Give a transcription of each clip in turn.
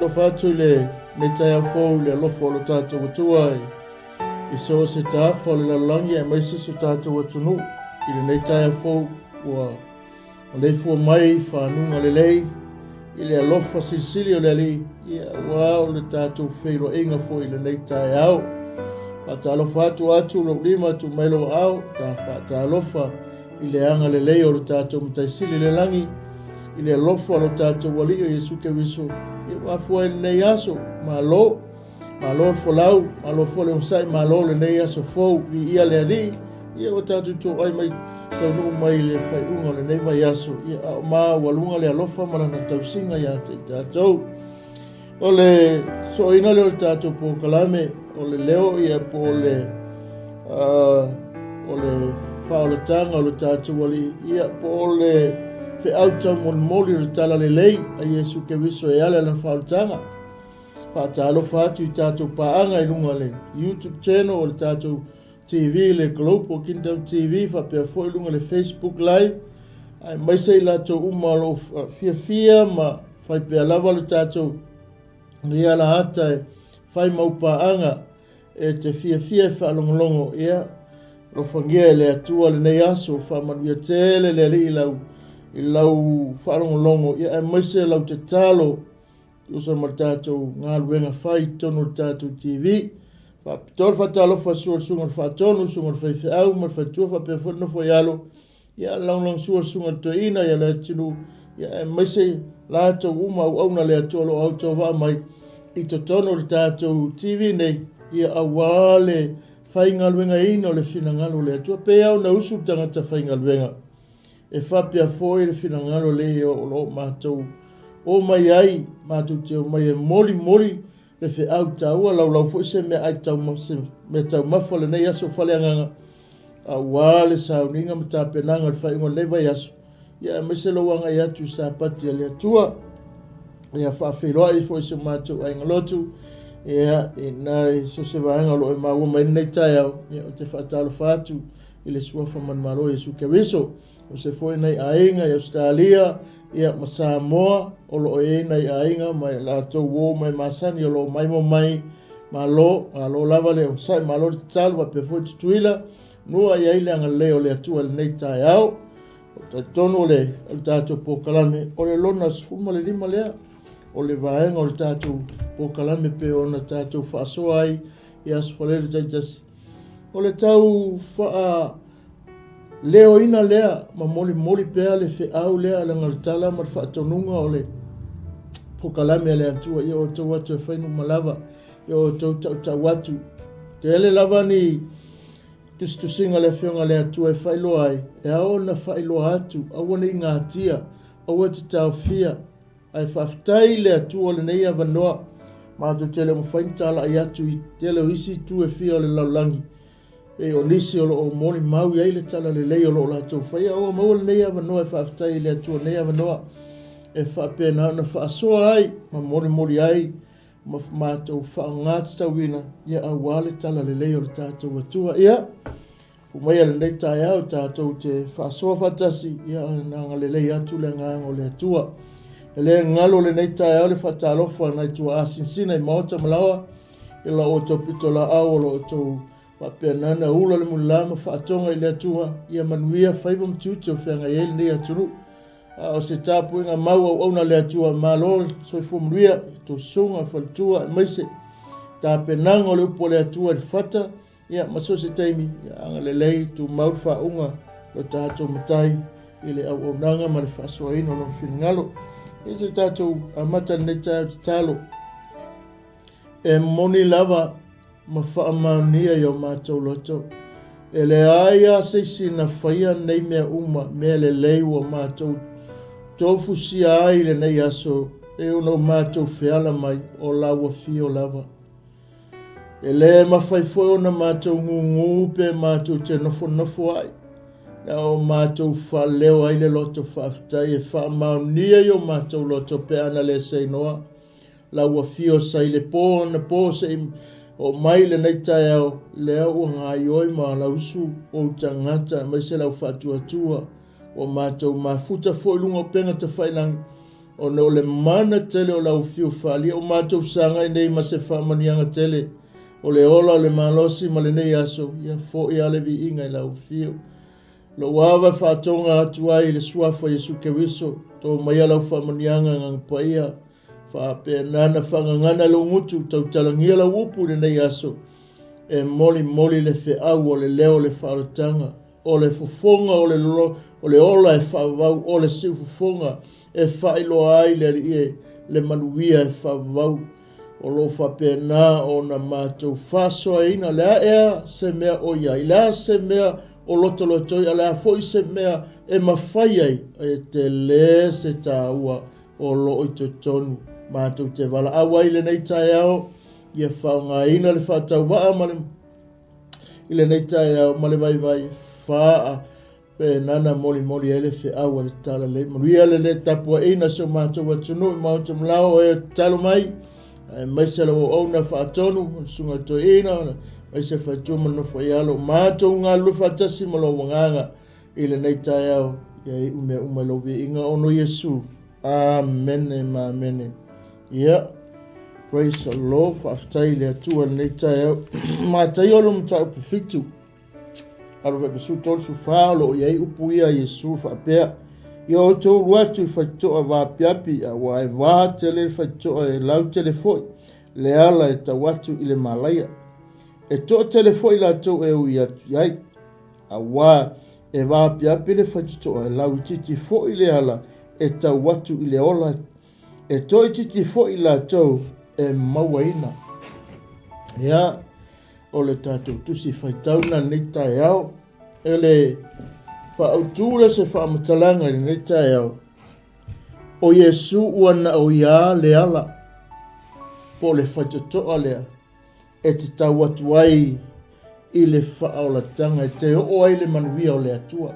Alofa atu i lenei taeao fou i le alofa o lo tatou Atua i so o se tafa o le lalolagi aemaise so tatou atunuu i lenei taeao fou ua maleifua mai i fanuga lelei i le alofa silisili o le Alii, ia aua o le tatou feiloaiga foi i lenei taeao. Faatalofa atu atu lou lima tuu mai lou aao, ta faatalofa i le agalelei o lo tatou Matai Sili i le lagi, i le alofa o lo tatou Alii o Iesu Keriso, ia ua afua ai lenei aso. Malo, malo le folau, malo foi le onosai, malo lenei aso fou, viia le Alii, ia ua tatou toai mai taunuu mai i le faaiuga o lenei vaiaso, ia a o maualuga le alofa ma lana tausiga ia te i tatou. O le sooina lea o le tatou polokalame, o le leo ia po o le o le faaolataga o le tatou Alii, ia po o le feau taumolimoli o le talalelei a Iesu Keriso e ala i lana faaolataga. Faatalofa atu i tatou paaga i luga o le YouTube channel o le tatou TV, le Global Kingdom TV, faapea foi i luga o le Facebook Live, aemaise i latou uma o lo o fiafia ma fai pea lava le tatou ia ala ata e fai mau paaga e te fiafia e faalogologo, ia alofagia e le Atua lenei aso, faamanuia tele le Alii i lau i lau faalogologo, ia aemaise lau tatalo Tusa ma le tatou galuega fai i totonu o le tatou TV. Faapitoa le faatalofa i sua le susuga i le Faatonu, susuga i le Faifeau ma le Faletua faapea foi le nofo i alo, ia lagolagosua le susuga i le Toeaina ia Leatinuu, ia aemaise latou uma auauna a le Atua o lo o autovaa mai i totonu o le tatou TV nei, ia aua le faigaluegaina o le finagalo o le Atua. Pei lava ona usu le tagata faigaluega. E faapea foi le finagalo lea o lo o matou o mai ai, matou te omai e molimoli le feau taua, laulau foi se meaai se meataumafa o lenei aso faaleagaga, aua le sauniga ma tapenaga o le faaiuga o lenei vaiaso, ia aemaise lou agai atu i Sapati a le Atua. Ia faafeiloai foi si o matou aiga lotu, ia i so o se vaega o lo o e maua mai lenei taeao, ia ou te faatalofa atu i le suafa manumalo o Iesu Keriso. O se foi nai aiga i Ausetalia ia ma Samoa o lo o i ai nai aiga ma latou uo mai masani o lo o maimoa mai. Malo, malo lava le onosai, malo le tatalo faapea foi Tutuila. Nua i ai le agalelei o le Atua i lenei taeao. Ou te talitonu o le, o le tatou polokalame o le lona 15 lea o le vaega o le tatou polokalame pei ona tatou faasoa ai i Aso Faraile taitasi. O le tau faaleoina lea ma molimoli pea le feau lea leaga o le tala ma le faatonuga o le polokalame a le Atua, ia outou atu e fai numa lava, ia outou tautau atu. Tele lava ni tusitusiga a le Afioga a le Atua e faailoa ai, e ao ona faailoa atu, aua ne i gatia, aua e te taofia. Ae faafetai i le Atua lenei avanoa, matou te le o mafai ona talai atu i tele o isi itu e fia o le lalolagi, pei o nisi o lo o molimau i ai le talalelei o lo o latou faia. Ua maua lenei avanoa e faafetai i le Atua lenei avanoa e faapena ona faasoa ai ma molimoli ai ma matou faaaoga tatauina, ia aua le talalelei o le tatou Atua. Ia, Ua maia lenei taeao tatou te faasoa faatasi, ia na agalelei atu le agaga o le Atua. E le galo lenei taeao le faatalofa nai tuaasinsina i maota ma laoa, i la outou pitolaau o lo outou faapena na ula le mulila ma faatoga i le Atua, ia manuia faiva ma tiute o feagai ai lenei atunuu. A o se tapuaiga mau auauna a le Atua, malo le soifua manuia, i tou susuga, faletua, aemaise tapenaga o le upu a le Atua i le fata, Ia, ma so o se taimi, ia agalelei, tumau le faauuga lo tatou Matai i le auaunaga ma le faasoaina o lona finagalo. Ia se tatou amata lenei taeao tatalo. E moni lava ma faamaonia i o matou loto. E leai lava se isi na faia nei mea uma, mea lelei ua matou tofusia ai i lenei aso, e ona o matou feala mai o lau afio lava. E le mafai foi ona matou gūgū pe matou te nofonofo ai, na o matou faaleo ai le loto faafetai e faamaonia i o matou loto pe ana le seinoa lau afio sa i le pō anapo se i oo mai lenei taeao lea ua gaoioi ma alausu ou tagata aemaise lau faatuatua ua matou mafuta foi i luga o upega tafailagi. Ona o le mana tele o lau fiu faaalia ua matou fesagai nei ma se faamanuiaga tele o le ola o le malosi ma lenei aso, ia foi lava le viiga i lau fiu. Lou ava e faatoga atu ai i le Suafa o Iesu Keriso, to maia lau faamanuiaga Agaga Paia, faapena na faagagana e lou gutu, tautalagia lau upu i lenei aso, e molimoli le feau o le leo o le faaolataga, o le fofoga o le, o le ola e faavavau, o le siufofoga e faailoa ai le Alii e le manuia e faavavau. O lo o faapena ona matou faasoaina le a ea se mea o i ai, le a se mea o lotolotoi, a le a foi se mea e mafai ai, e tele se taua o lo o i totonu. Matou te valaau ai i lenei taeao, ia faaaogaina le faatauvaa ma le i lenei taeao ma le vaivai faa Penana molimoli ai le feau a le Talalelei. Manuia le le tapuaiina si o matou atunuu i Maota Malao o e tatalo mai, aemaise lau auauna faatonu, o le Susuga Toeaina, aemaise faletua ma le nofo i alo. Matou galulue faatasi ma lou agaga i lenei taeao, ia iu mea uma i lou viiga ona o Iesu. Amene ma amene. Ia, praise the Lord, faafetai i le Atua i lenei taeao. Mataio le mataupu 7. Alo 34 o lo o i ai upu ia a Iesu faapea, Ia outou ulu atu i faitotoa vaapiapi, aua e va tele le faitotoa e lautele foi le ala e tau atu i le malaia. E toatele foi latou e ui atu i ai, aua e vaapiapi le faitotoa e lauitiiti foi le ala e tau atu i le ola, e toaitiiti foi latou e mauaina. Ia, o le tatou tusi faitau na lenei taeao. E le faaautu le se faamatalaga i lenei taeao, o Iesu ua na o ia le ala, po o le faitotoa lea e te tau atu ai i le faaolataga e te oo ai le manuia o le Atua,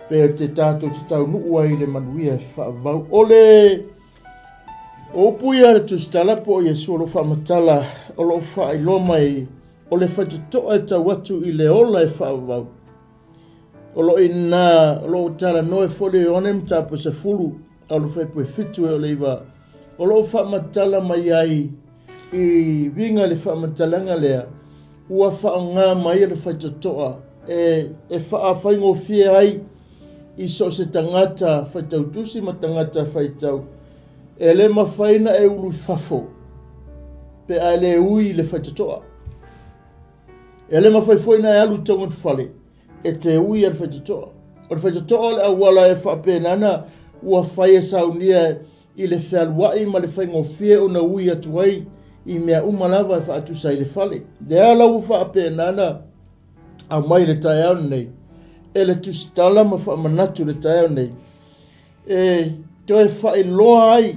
pe te tatou te taunuu ai i le manuia e faavavau. O le O upu ia a le Tusitala po o Iesu o lo o faamatala, o lo o faailoa mai o le faitotoa e tau atu i le ola e faavavau. O lo o ina, o lo o talanoa e foi le Ioane mataupu e 10, a lo faipue 7 e o le 9, o lo o faamatala mai ai i uiga i le faamatalaga lea, ua faaaoga mai e le faitotoa e, e faafaigofie ai i so o se tagata faitau tusi ma tagata faitau, e le mafai ona e ulu i fafo pe a e le ui i le faitotoa. E le mafai foi ona e alu i totonu o le fale e te ui a le faitotoa. O le faitotoa o le auala e faapena ona ua fai e saunia i le fealuai ma le faigofie ona ui atu ai i mea uma lava e faatusa ai le fale. Lea la ua faapena ona aumai i le taeao lenei e le tusitala ma faamanatu i le taeao lenei e toe faailoa ai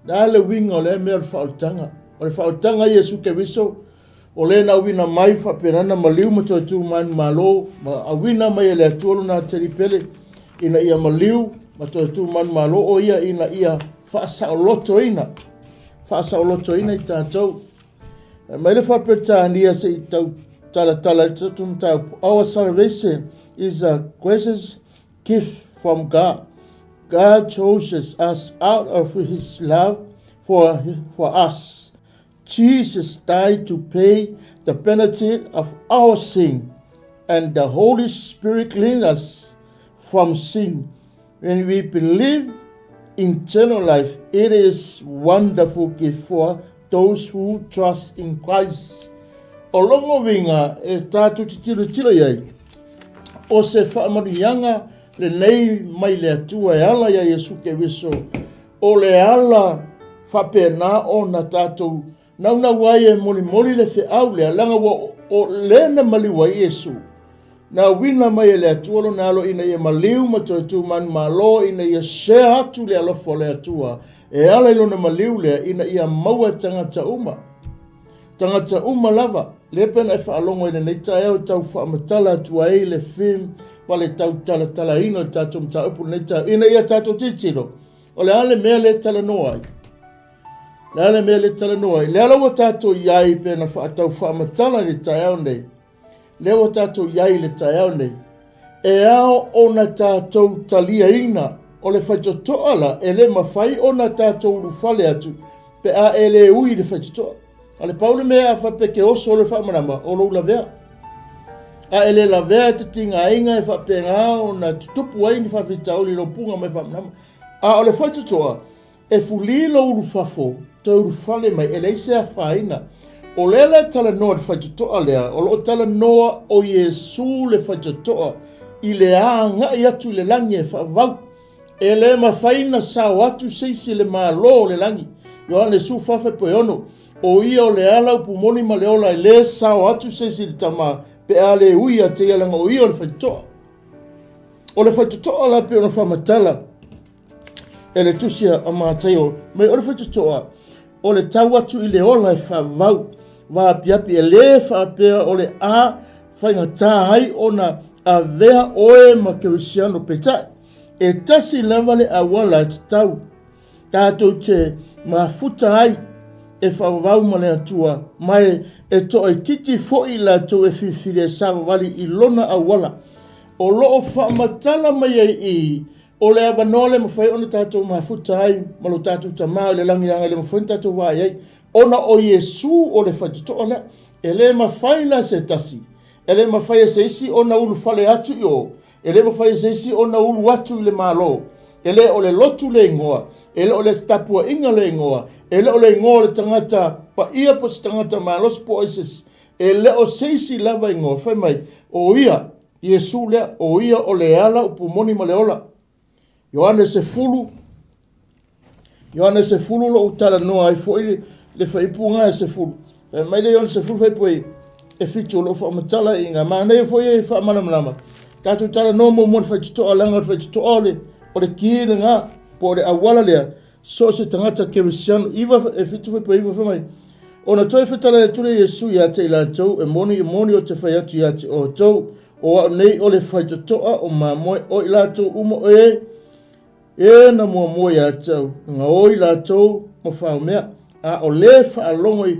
le a le uiga o lea mea o le faaolataga. O le faaolataga a Iesu Keriso, o le na auina mai faapena na maliu ma toe tu manumalo ma auina mai e le Atua lona atalii pele ina ia maliu ma toe tu manumalo o ia ina ia faasaolotoina, faasaolotoina i tatou. Mai le Faa-Peretania se i tau talatala ai le tatou mataupu. Our salvation is a gracious gift from God. God chose us out of his love for, for us. Jesus died to pay the penalty of our sin, and the Holy Spirit cleaned us from sin. When we believe in eternal life, it is wonderful gift for those who trust in Christ. O lona uiga e tatou te tilotilo i ai, o se faamanuiaga lenei mai le Atua e ala iā Iesu Keriso, o le ala faapena ona tatou Naunau ai e molimoli le feau lea, leaga ua o le na maliu ai Iesu. Na auina mai e le Atua lona alo ina ia maliu ma toe tu manumalo ina ia share atu le alofa o le Atua e ala i lona maliu lea ina ia maua e tagata uma. Tagata uma lava, lea pe na e faalogo i lenei taeao e tau faamatala atu ai le theme ma le tau talatalaina o le tatou mataupu lenei taeao ina ia tatou tilotilo o le a le mea lea e talanoa ai. Le a le mea le talanoa ai? Lea la ua tatou i ai pe na faatau faamatala i le taeao nei. Lea ua tatou i ai i le taeao nei. E ao ona tatou taliaina. O le faitotoa la, e le mafai ona tatou ulufale atu pe a e le ui i le faitotoa. A le pau le mea a faapea ke oso le faamalama, o lou lavea. A e le lavea e te tigaina e faapena ona tutupu ai ni faafitauli i lou puga mai faamalama. A o le faitotoa, E fuli lou ulufafo, toe ulufale mai, e leai se afaina. O lea la e talanoa i le faitotoa lea, o lo o talanoa o Iesu le faitotoa i le agai atu i le lagi e faavavau. E le mafai ona sao atu se isi i le Malo o le lagi. Ioane 14:6, O ia o le ala, upu moni ma le ola, e le sao atu se isi i le Tama pe a le ui ia te ia, leaga o ia o le faitotoa. O le faitotoa la pei ona faamatala e le tusi a Mataio mai o le faitotoa o le tau atu i le ola e faavavau vaapiapi e lē faapea o le a faigata ai ona avea oe ma Kerisiano peitai e tasi lava le auala e tatau tatou te mafuta ai e faavavau ma le Atua ma e toaitiiti foi i latou e filifili e savavali i lona auala o lo o faamatala mai ai i O le avanoa le mafai ona tatou mafuta ai ma lo tatou Tama i le lagi leaga e le mafai ona tatou vaai ai, ona o Iesu o le faitotoa lea. E le mafai la se tasi, e le mafai e se isi ona ulufale atu i o, e le mafai e se isi ona ulu atu i le Malo. E le o le lotu le igoa, e le o le tapuaiga le igoa, e le o le igoa o le tagata paia po o se tagata malosi po o ai se isi. E le o se isi lava igoa, fai mai, o ia, Iesu lea, o ia o le ala, upu moni ma le ola. Ioane 10, Ioane 10 lou talanoa ai foi le, le faaipuga e 10. Fai mai le Ioane 10 faaipu e, e fitu o lou faamatala i ngā manaia foi e faamalamalama. Tatou talanoa muamua le faitotoa leaga o le faitotoa o le, o le ki lena, po o le auala lea, So o se tagata kerisiano, iva, e fitu fai iva fai mai, ona toe fetalai atu lea Iesu ia te i latou, e moni, e moni o te fai atu ia te outou, o au nei o le faitotoa o mamoe, o i latou uma o e, e na muamua ia te au, na gaoi latou ma faomea, a o le faalogo i,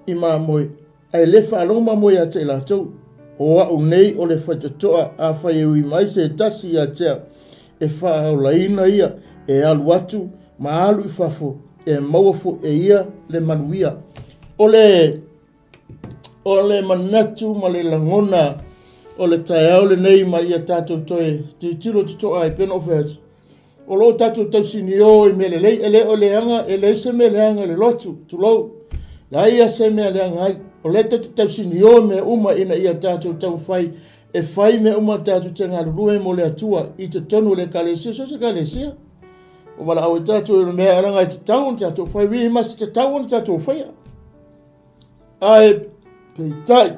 i mamoe, Ae le faalogo mamoe ia te i latou, o au nei o le faitotoa, afai e ui mai se tasi ia te au, e faaolaina ia, e alu atu ma alu i fafo, e maua foi e ia le manuia. O le, o le manatu ma le lagona o le taeao lenei ma ia tatou toe tilotilo totoa ai, pei ona ou fai atu, O lo o tatou tausinio i mea lelei, e le o leaga, e leai se mea leaga i le lotu, tulou. Leai lava se mea leaga ai. O lea tatou te tausinio i mea uma ina ia tatou taumafai e fai mea uma tatou te galulue mo le Atua i totonu o le Ekalesia, so o se Ekalesia. Ua valaau ai tatou i le mea leaga e tatau ona tatou fai, we must tatau ona tatou faia. Ae peitai,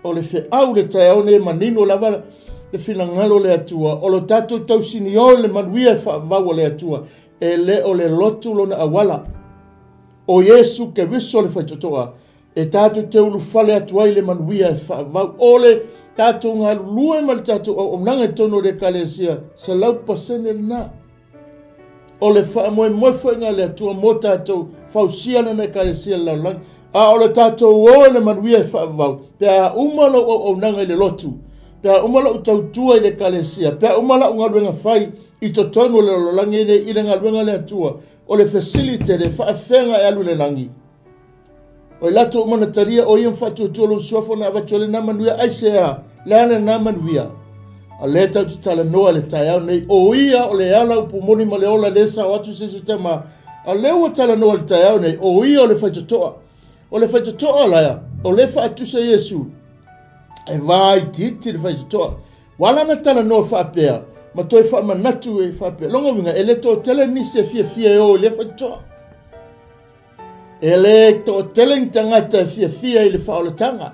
O le feau le taeao nei e manino lava le finagalo o le Atua, o lo tatou tausinio i le manuia e faavavau a le Atua, e le o le lotu lona auala. O Iesu Keriso le faitotoa, e tatou te ulufale atu ai le manuia e faavavau. O le tatou galulue ma le tatou auaunaga i totonu o le Ekalesia, 100% lena. O le faamoemoe foi lena a le Atua mo tatou, fausia lana Ekalesia i le lalolagi. A o le tatou o i le manuia e faavavau, pe a uma lou auaunaga i le lotu, pe a uma lou tautua i le Ekalesia, pe a uma lau galuega fai i totonu o le lalolagi nei i le galuega a le Atua, o le fesili tele, e faafefea e alu i le lagi? O i latou uma na talia o ia ma faatuatua lona suafa ona avatu ai lena manuia, aisea? Le a lena manuia? A lea tatou te talanoa i le taeao nei, o ia o le ala upu moni ma le ola le sao atu se isi tama. A lea ua talanoa i le taeao nei, o ia o le faitotoa. O le faitotoa laia, o le faatusa Iesu, e vaitiiti le faitotoa. Ua ala ona talanoa faapea, ma toe faamanatu e faapea. Lona uiga, e le toatele nisi e fiafia e o i lea faitotoa. E le toatele ni tagata e fiafia i le faaolataga,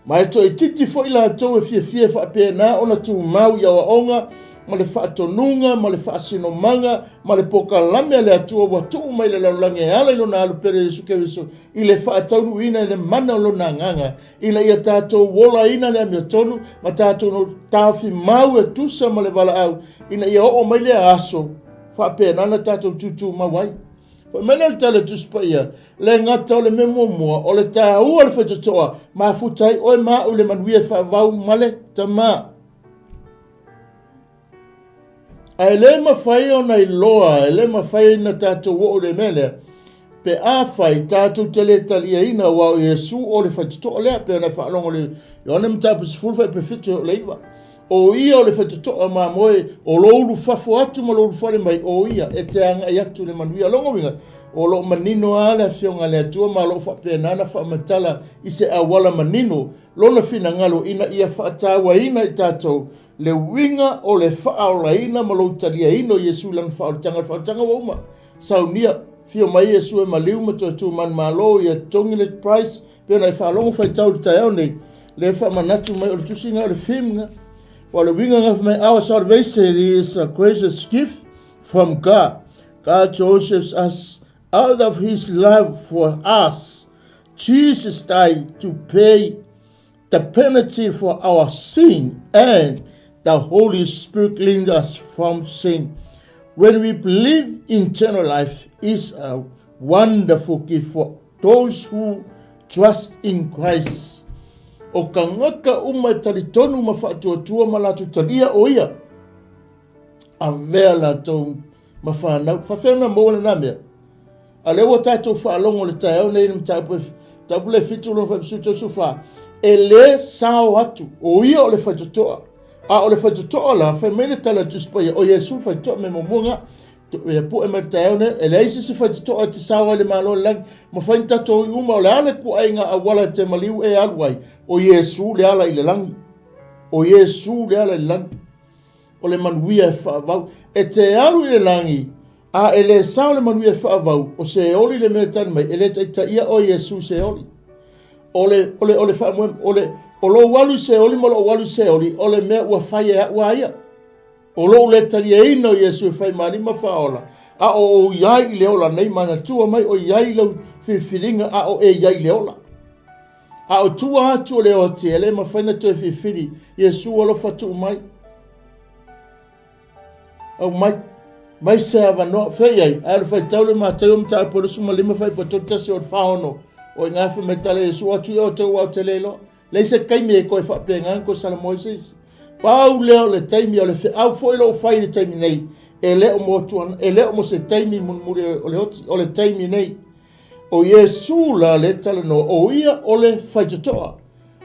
ma e toaitiiti foi latou e fiafia e faapena ona tumau i aoaoga ma le faatonuga ma le faasinomaga ma le pokalame a le Atua ua tuu mai i le lalolagi e ala i lona Alu Pele Iesu Keriso i le faataunuuina i le mana o lona Agaga ina ia tatou olaina le amiotonu ma tatou taofi mau e tusa ma le valaau ina ia oo mai lea aso faapena ona tatou tutumau ai. Fai mai lea o le tala Tusi Paia, le gata o le mea muamua, o le taua o le faitotoa, mafuta ai oe ma au i le manuia e faavau ma le Tama. Ae le mafai ona iloa, e le mafai ona tatou oo i le mea lea, pe afai tatou te le taliaina, aua o Iesu o le faitotoa lea, pei ona e faalogo i le Ioane mataupu 10 fuaiupu 7 e oo i le 9. O ia o le faitotoa mamoe, o lou ulufafo atu ma lou ulufale mai, o ia e te agai atu i le manuia. O lona uiga, o lo o manino lava le Afioga a le Atua ma o lo o faapena ona faamatala i se auala manino Lona finagalo ina ia faatauaina i tatou le uiga o le faaolaina ma lou taliaina o Iesu i lana faaolataga. O le faaolataga ua uma. Saunia, fio mai Iesu e maliu ma toe tu manumalo ia totogi le price. Pei ona e faalogo faitau i le taeao nei, lea e faamanatu mai o le tusiga o le film. Ua o le uiga na fai mai, our salvation is a gracious gift from God. God chose us out of his love for us. Jesus died to pay the penalty for our sin and the Holy Spirit cleans us from sin. When we believe in eternal life is a wonderful gift for those who trust in Christ. O kangaka uma e talitonu ma faatuatua ma latou talia o ia, avea latou ma whanau. Whawhea na maua lena mea. A lea ua tatou faalogo i le taeao nei i le mataupu e mataupu le 7 lona fuaiupu 34, e le sao atu, o ia o le faitotoa. A o le faitotoa la, fai mai le tala a le Tusi Paia, o Iesu le faitotoa mea muamua lena. Ia pue mai le taeao nei, e leai se isi faitotoa e te sao ai i le Malo o le lagi. Mafai ona tatou ui uma, o le a le kuaiga auala e te maliu e alu ai, o Iesu le ala i le lagi. O Iesu le ala i le lagi. O le manuia e faavau. E te alu i le lagi, a e le sao le manuia e faavau, o Seoli le mea e tali mai, e le taitaia oe Iesu i Seoli. O le, o le, o le faamoe, o le, o lou alu i Seoli ma lou alu i Seoli, o le mea ua fai e au a ia. O lou le taliaina o Iesu e fai ma Alii ma Faaola, a o ou iai i le ola nei, manatua mai o iai lau filifiliga a o e iai i le ola. A o tua atu o le oti, e le mafai na toe filifili, Iesu alofa tuu mai. Aumai, mai se avanoa, fea i ai, ae o le faitau le Mataio mataupu e 25 fuaiupu 31 o le 46, o i gā fai mai tala Iesu atu i outou aua ou te le iloa. Leai se taimi e toe faapena ona toe salamo ai se isi. Pau lea o le taimi, o le feau foi lou fai i le taimi nei, e le o mo atu, e le o mo se taimi mulimuli o le oti, o le taimi nei. O Iesu la le talanoa, o ia o le faitotoa.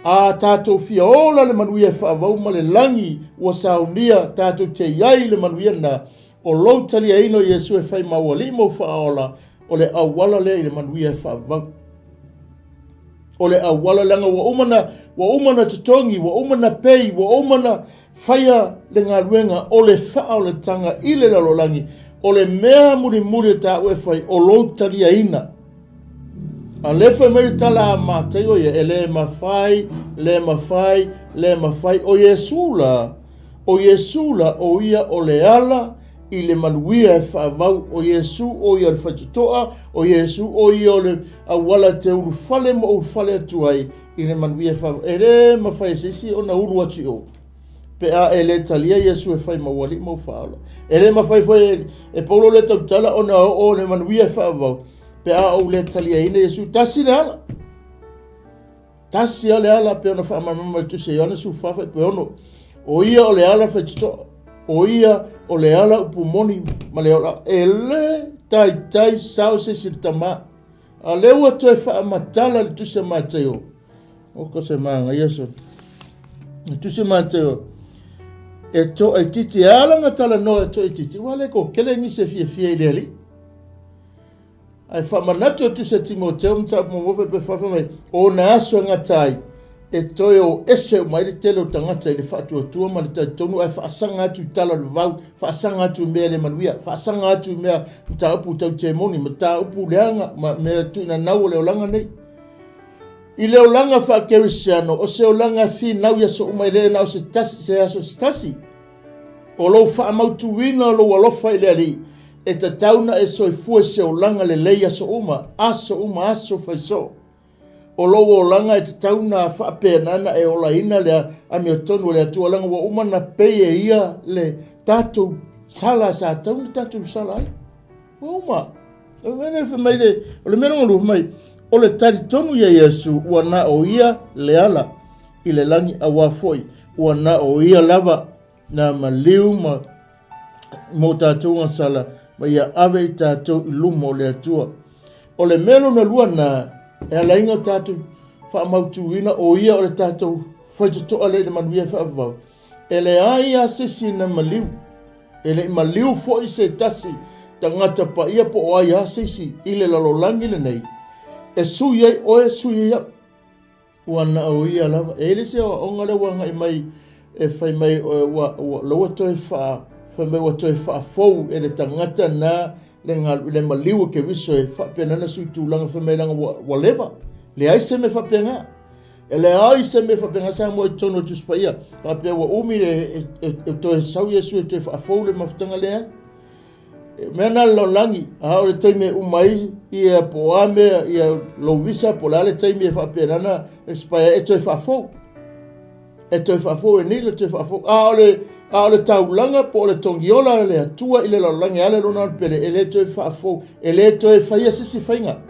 A tatou fia ola le manuia e faavau ma le lagi ua saunia tatou te i ai i le manuia lena, o lou taliaina o Iesu e fai ma ou alii ma ou faaola, o le auala lea i le manuia e faavau. O le auala leaga ua uma na, ua uma na totogi, ua uma na pei, ua uma na faia le galuega o le faaolataga i le lalolagi, o le mea mulimuli e taua e fai, o lou taliaina. A lea fai mai le tala a Mataio ia, e le mafai, le mafai, le mafai. O Iesu la, o Iesu la, o ia o le ala i le manuia e faavau. O Iesu o ia o le faitotoa, o Iesu o ia o le auala e te ulufale ma ulufale atu ai i le manuia e faavau. E le mafai e se isi ona ulu atu i o pe a e le talia Iesu e fai ma ou alii ma ou faaola. E le mafai foi e Paulo le tautala ona oo le manuia e faavau pe a ou le taliaina Iesu. Tasi le ala. Tasi lava le ala pei ona faamalamalama i le Tusi a Ioane 14 fuaiupu 6. O ia o le ala faitotoa, o ia o le ala upu moni ma le ola. E le taitai sao se isi i le Tama. A lea ua toe faamatala le Tusi a Mataio. O ko se manaia so. Le Tusi a Mataio, e toaitiiti, e ala ona talanoa e toaitiiti, ua le kokele nisi e fiafia i le Alii. Ae faamanatu atu se Timoteo mataupu muamua faapea fai mai, o na aso e gata ai, e toe o ese uma ai le tele o tagata i le faatuatua ma le talitonu ae faasaga atu i tala o le vavau, faasaga atu i mea e le manuia, faasaga atu i mea mataupu tau temoni, mataupu leaga ma mea tuinanau o le olaga nei. I le olaga faakerisiano, o se olaga e finau i aso uma e le na o se tasi, se aso se tasi. O lou faamautuina o lou alofa i le Alii, e tatau na e soifua i se olaga lelei aso uma, aso uma, aso faisoo. O lou olaga e tatau na faapena na e olaina le amiotonu o le Atua, leaga ua uma na pei e ia le tatou sala sa tatau na tatou sala ai. Ua uma. O le mea fai mai le, o le mea lona lua fai mai, o le talitonu ia Iesu ua na o ia le ala i le lagi auā foi ua na o ia lava na maliu ma Mo tatou agasala, ma ia ave i tatou i luma o le Atua. O le mea lona lua na, e ala ai ona tatou faamautuina o ia o le tatou faitotoa lea i le manuia faavavau. E leai lava se isi na maliu, e le i maliu foi se tasi tagata paia po o ai lava se isi i le lalolagi lenei, e sui ai oe, sui ai au. Ua na o ia lava. E i ai le isi aoaoga lea ua agai mai e fai mai ua, ua, la ua toe faa, fai mai ua toe faafou e le tagata na le, le maliu o Keriso e faapena na sui tulaga fai mai leaga ua, ua leva. Leai se mea faapena. E leai se mea faapena Samoa i totonu o Tusi Paia. Faapea ua umi e, e, e, e toe sau Iesu e toe faafou le mafutaga lea. Mea na le lalolagi, a o le taimi e uma ai ia po o a mea ia lou visa po o le a le taimi e faapena na expire e toe faafou. E toe faafou e nei le toe faafou. A o le a o le taulaga po o le togiola a le Atua i le lalolagi a le lona pele e le toe faafou, e le toe faia se isi faiga.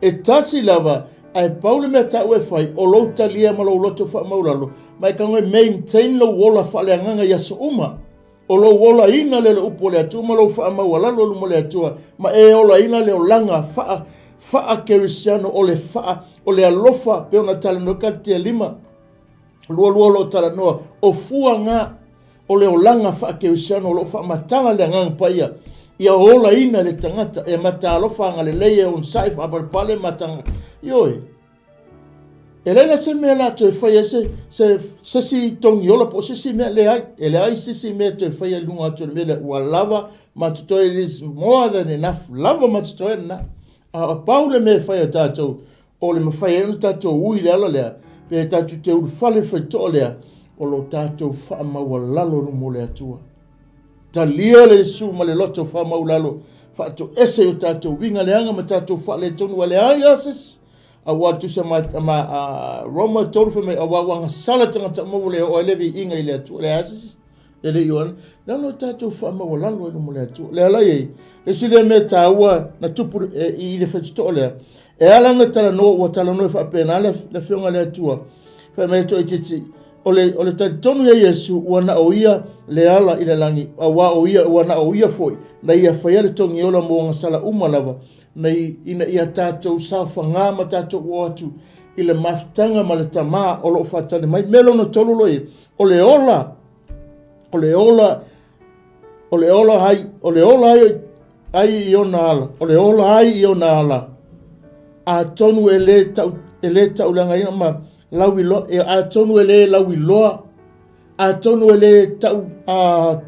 E tasi lava ae pau le mea taua e fai o lou talia ma lou loto faamaulalo ma e tago e maintain lou ola faaleagaga i aso uma. O lou olaina lea o le upu o le Atua ma lou faamaualalo i luma o le Atua, ma e olaina le olaga faa, faa-kerisiano o le faa, o le alofa, pei ona talanoa Kalatia 5, 22 o lo o talanoa, o fua nga o le olaga faa-kerisiano o lo o faamatala le Agaga Paia, ia olaina le tagata, e mataalofa agalelei, e onosai, faapalepale, mataga, ioe. E leai la se mea la toe fai ai se, se, se isi togiola po o se isi mea, leai. E leai se isi mea toe fai ai i luga atu o le mea lea. Ua lava ma totoe, it is more than enough. Lava ma totoe lena. A o pau le mea e fai a tatou, o le mafai ai ona tatou ui i le ala lea, pe tatou te ulufale i le faitotoa lea, o lo tatou faamaualalo i luma o le Atua. Talia le Iesu ma le loto faamaualalo, faatoese i o tatou uiga leaga ma tatou faaletonu, ua leai lava se isi. Aua tusa ma, ma Roma 3 fai mai, aua ua agasala tagata uma ua le oo ai le viiga i le Atua. Le a se isi? E le i oo ai. Le ala o tatou faamaualalo ai luma o le Atua. Le ala i ai, le isi lea mea taua na tupu e, i le faitotoa lea, e ala ona talanoa, ua talanoa e faapena le, le afioga a le Atua, fai mai e toaitiiti, o le, o le talitonu ia Iesu ua na o ia le ala i le lagi, aua o ia, ua na o ia foi, na ia faia le togiola mo agasala uma lava, nei ina ia tatou saofagā ma tatou oo atu i le mafutaga ma le Tamā o lo o faatali mai. Mea lona tolu lo ia, o le ola, o le ola, o le ola ai, o le ola ai, ai i ona ala, o le ola ai i ona ala, atonu e le tau, e le tauleagaina ma lauiloa, e, atonu e le lauiloa, atonu e le tau, a,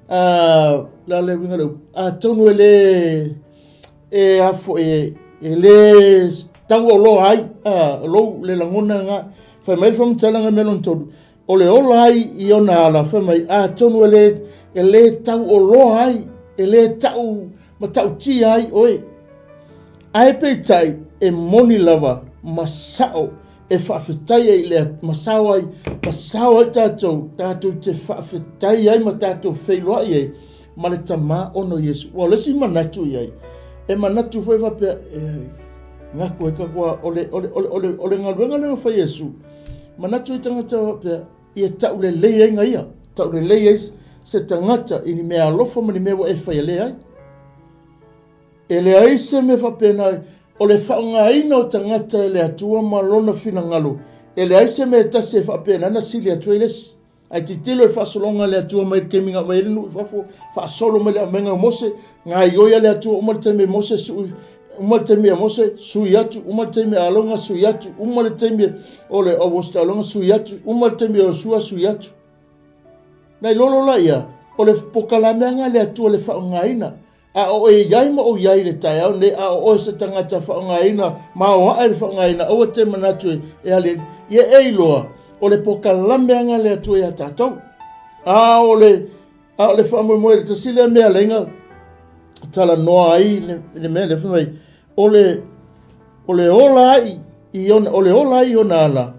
a, la le uiga le upu, atonu e le, e a foi, e, e le tauoloa ai, a, lou le lagona nga, fai mai le faamatalaga mea lona tolu, o le ola ai i ona ala, fai mai, atonu e le, e le tauoloa ai, e le tau matautia ai oe. Ae peitai, e moni lava ma sao e faafetai ai i le ma sao ai, ma sao ai tatou, tatou te faafetai ai ma tatou feiloai ai ma le Tamā ona o Iesu. Ua o le isi manatu i ai, e manatu foi faapea, e, gaku ai ka kua, o le, o le, o le, o le, o le galuega lea na fai Iesu, manatu ai tagata faapea, ia taulelei ai nga ia, taulelei ai se tagata i ni mea alofa ma ni mea ua e faia leai. E leai se mea faapena, o le faaaogaina o tagata e le Atua ma Lona finagalo, e leai se mea e tasi e faapena na sili atu ai le isi. Ae tilotilo i le faasologa a le Atua mai le taimi na aumai ai le nuu i fafo, faasolo mai le aumaiga o Mose, gaoioi a le Atua, uma le taimi e Mose sui, uma le taimi a Mose, sui atu, uma le taimi a Alona, sui atu, uma le taimi o le Auositaloga, sui atu, uma le taimi o Iosua, sui atu. Na ilolo laia, o le pokalameaga a le Atua le faaaogaina. A o oe i ai ma ou i ai i le taeao lenei, a o oe se tagata faaaogaina maoae le faaaogaina, aua te manatu e aliali, ia e iloa, o le pokalameaga a le Atua iā tatou. A o le, a o le faamoemoe, le tasi lea mea lea talanoa ai le, le mea lea fai mai, o le, o le ola ai i ona, o le ola ai i ona ala,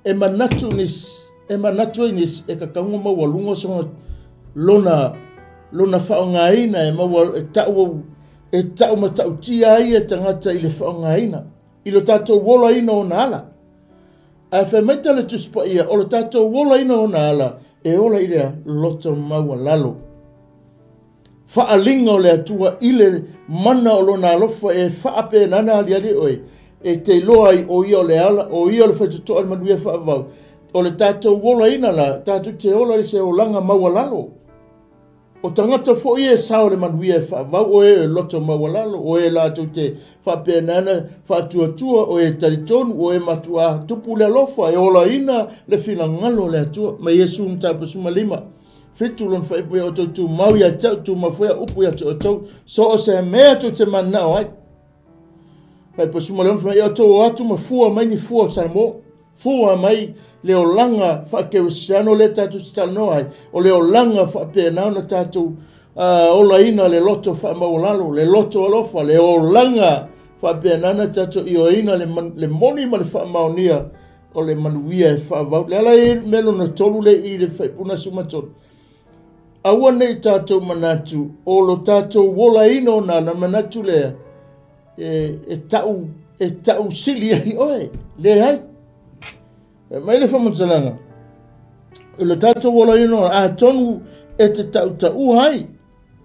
E manatu nisi, e manatu ai nisi e tatau ona maualuga sona lona lona faaaogaina e maua e tau e tau matautia ai e tagata i le faaaogaina i lo tatou olaina o ona ala. Ae fai mai tala Tusi Paia, o lo tatou olaina o ona ala e ola i le loto maualalo. Faaaliga o le Atua i le mana o Lona alofa e faapenana aliali oe, e te iloa ai o Ia o le ala, o Ia o le faitotoa i le manuia faavavau. O le tatou olaina la, tatou te ola i se olaga maualalo. O tagata foi ia e sao i le manuia e faavavau, o e loto maualalo, o e latou te faapenana faatuatua, o e talitonu, o e matuā tupu le alofa, e olaina le finagalo o le Atua. Ma Iesu mataupu 15. 7 lona faaipu ia outou tumau ia te au, tumau foi au upu ia te outou, so o se mea tou te mananao ai. Faaipu 16 fai mai, ia outou o atu ma fua mai ni fua o Samoa, fua mai le olaga faakerisiano lea tatou te talanoa ai, o le olaga faapena ona tatou olaina le loto faamaualalo, le loto alofa, le olaga faapena ona tatou ioeina le moni ma le faamaonia o le manuia e faavau. Le ala e mea lona tolu le i le faipuna 13. Aua ne i tatou manatu o lo tatou olaina o nā na manatu lea e, e tau e tau sili ai oe. Leai. E mai le faamatalaga, o lo tatou olaina o atonu e te tautaua ai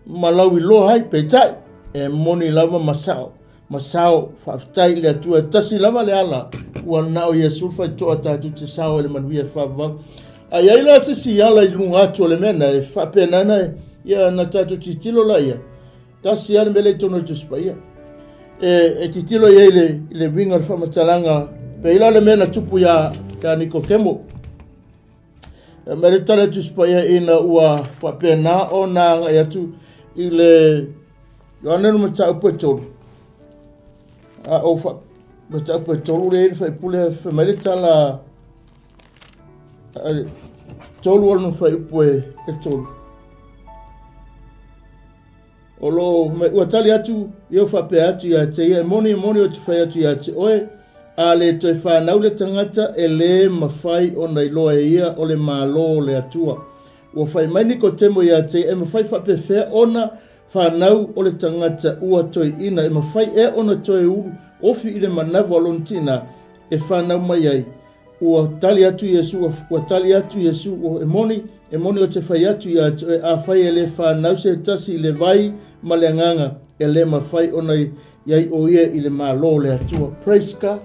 ma lauiloa ai, peitai, e moni lava ma sao, ma sao, faafetai i le Atua, e tasi lava le ala, ua na o Iesu faitoa tatou te sao ai le manuia e faavavau. A i ai la se isi ala i luga atu o le mea na e faapena na, ia na tatou tilotilo laia, tasi lava le mea lea i totonu o le Tusi Paia. E, e tilotilo i ai le, i le uiga o le faamatalaga, pei la le mea na tupu iā, iā Nikotemo. E mai le tala Tusi Paia ina ua faapena ona agai atu i le Ioane le mataupu e tolu. A o fa mataupu e tolu le le faipule fai mai le tala tolu o le fuaiupu e tolu. O lo o ua tali atu ia faapea atu ia te ia, e moni, e moni ou te fai atu ia te oe, a le toe fanau le tagata, e lē mafai ona iloa e ia o le Malo o le Atua. Ua fai mai Nikotemo ia te ia, e mafai faapefea ona fanau o le tagata ua toeaina, e mafai ea ona toe ulu ofi i le manava o lona tina e fanau mai ai? Ua tali atu Iesu, ua tali atu Iesu, ua, e moni, e moni ou te fai atu ia te oe, afai e le fanau se tasi i le vai ma le agaga, e le mafai ona i ai o ia i le Malo o le Atua. Praise God.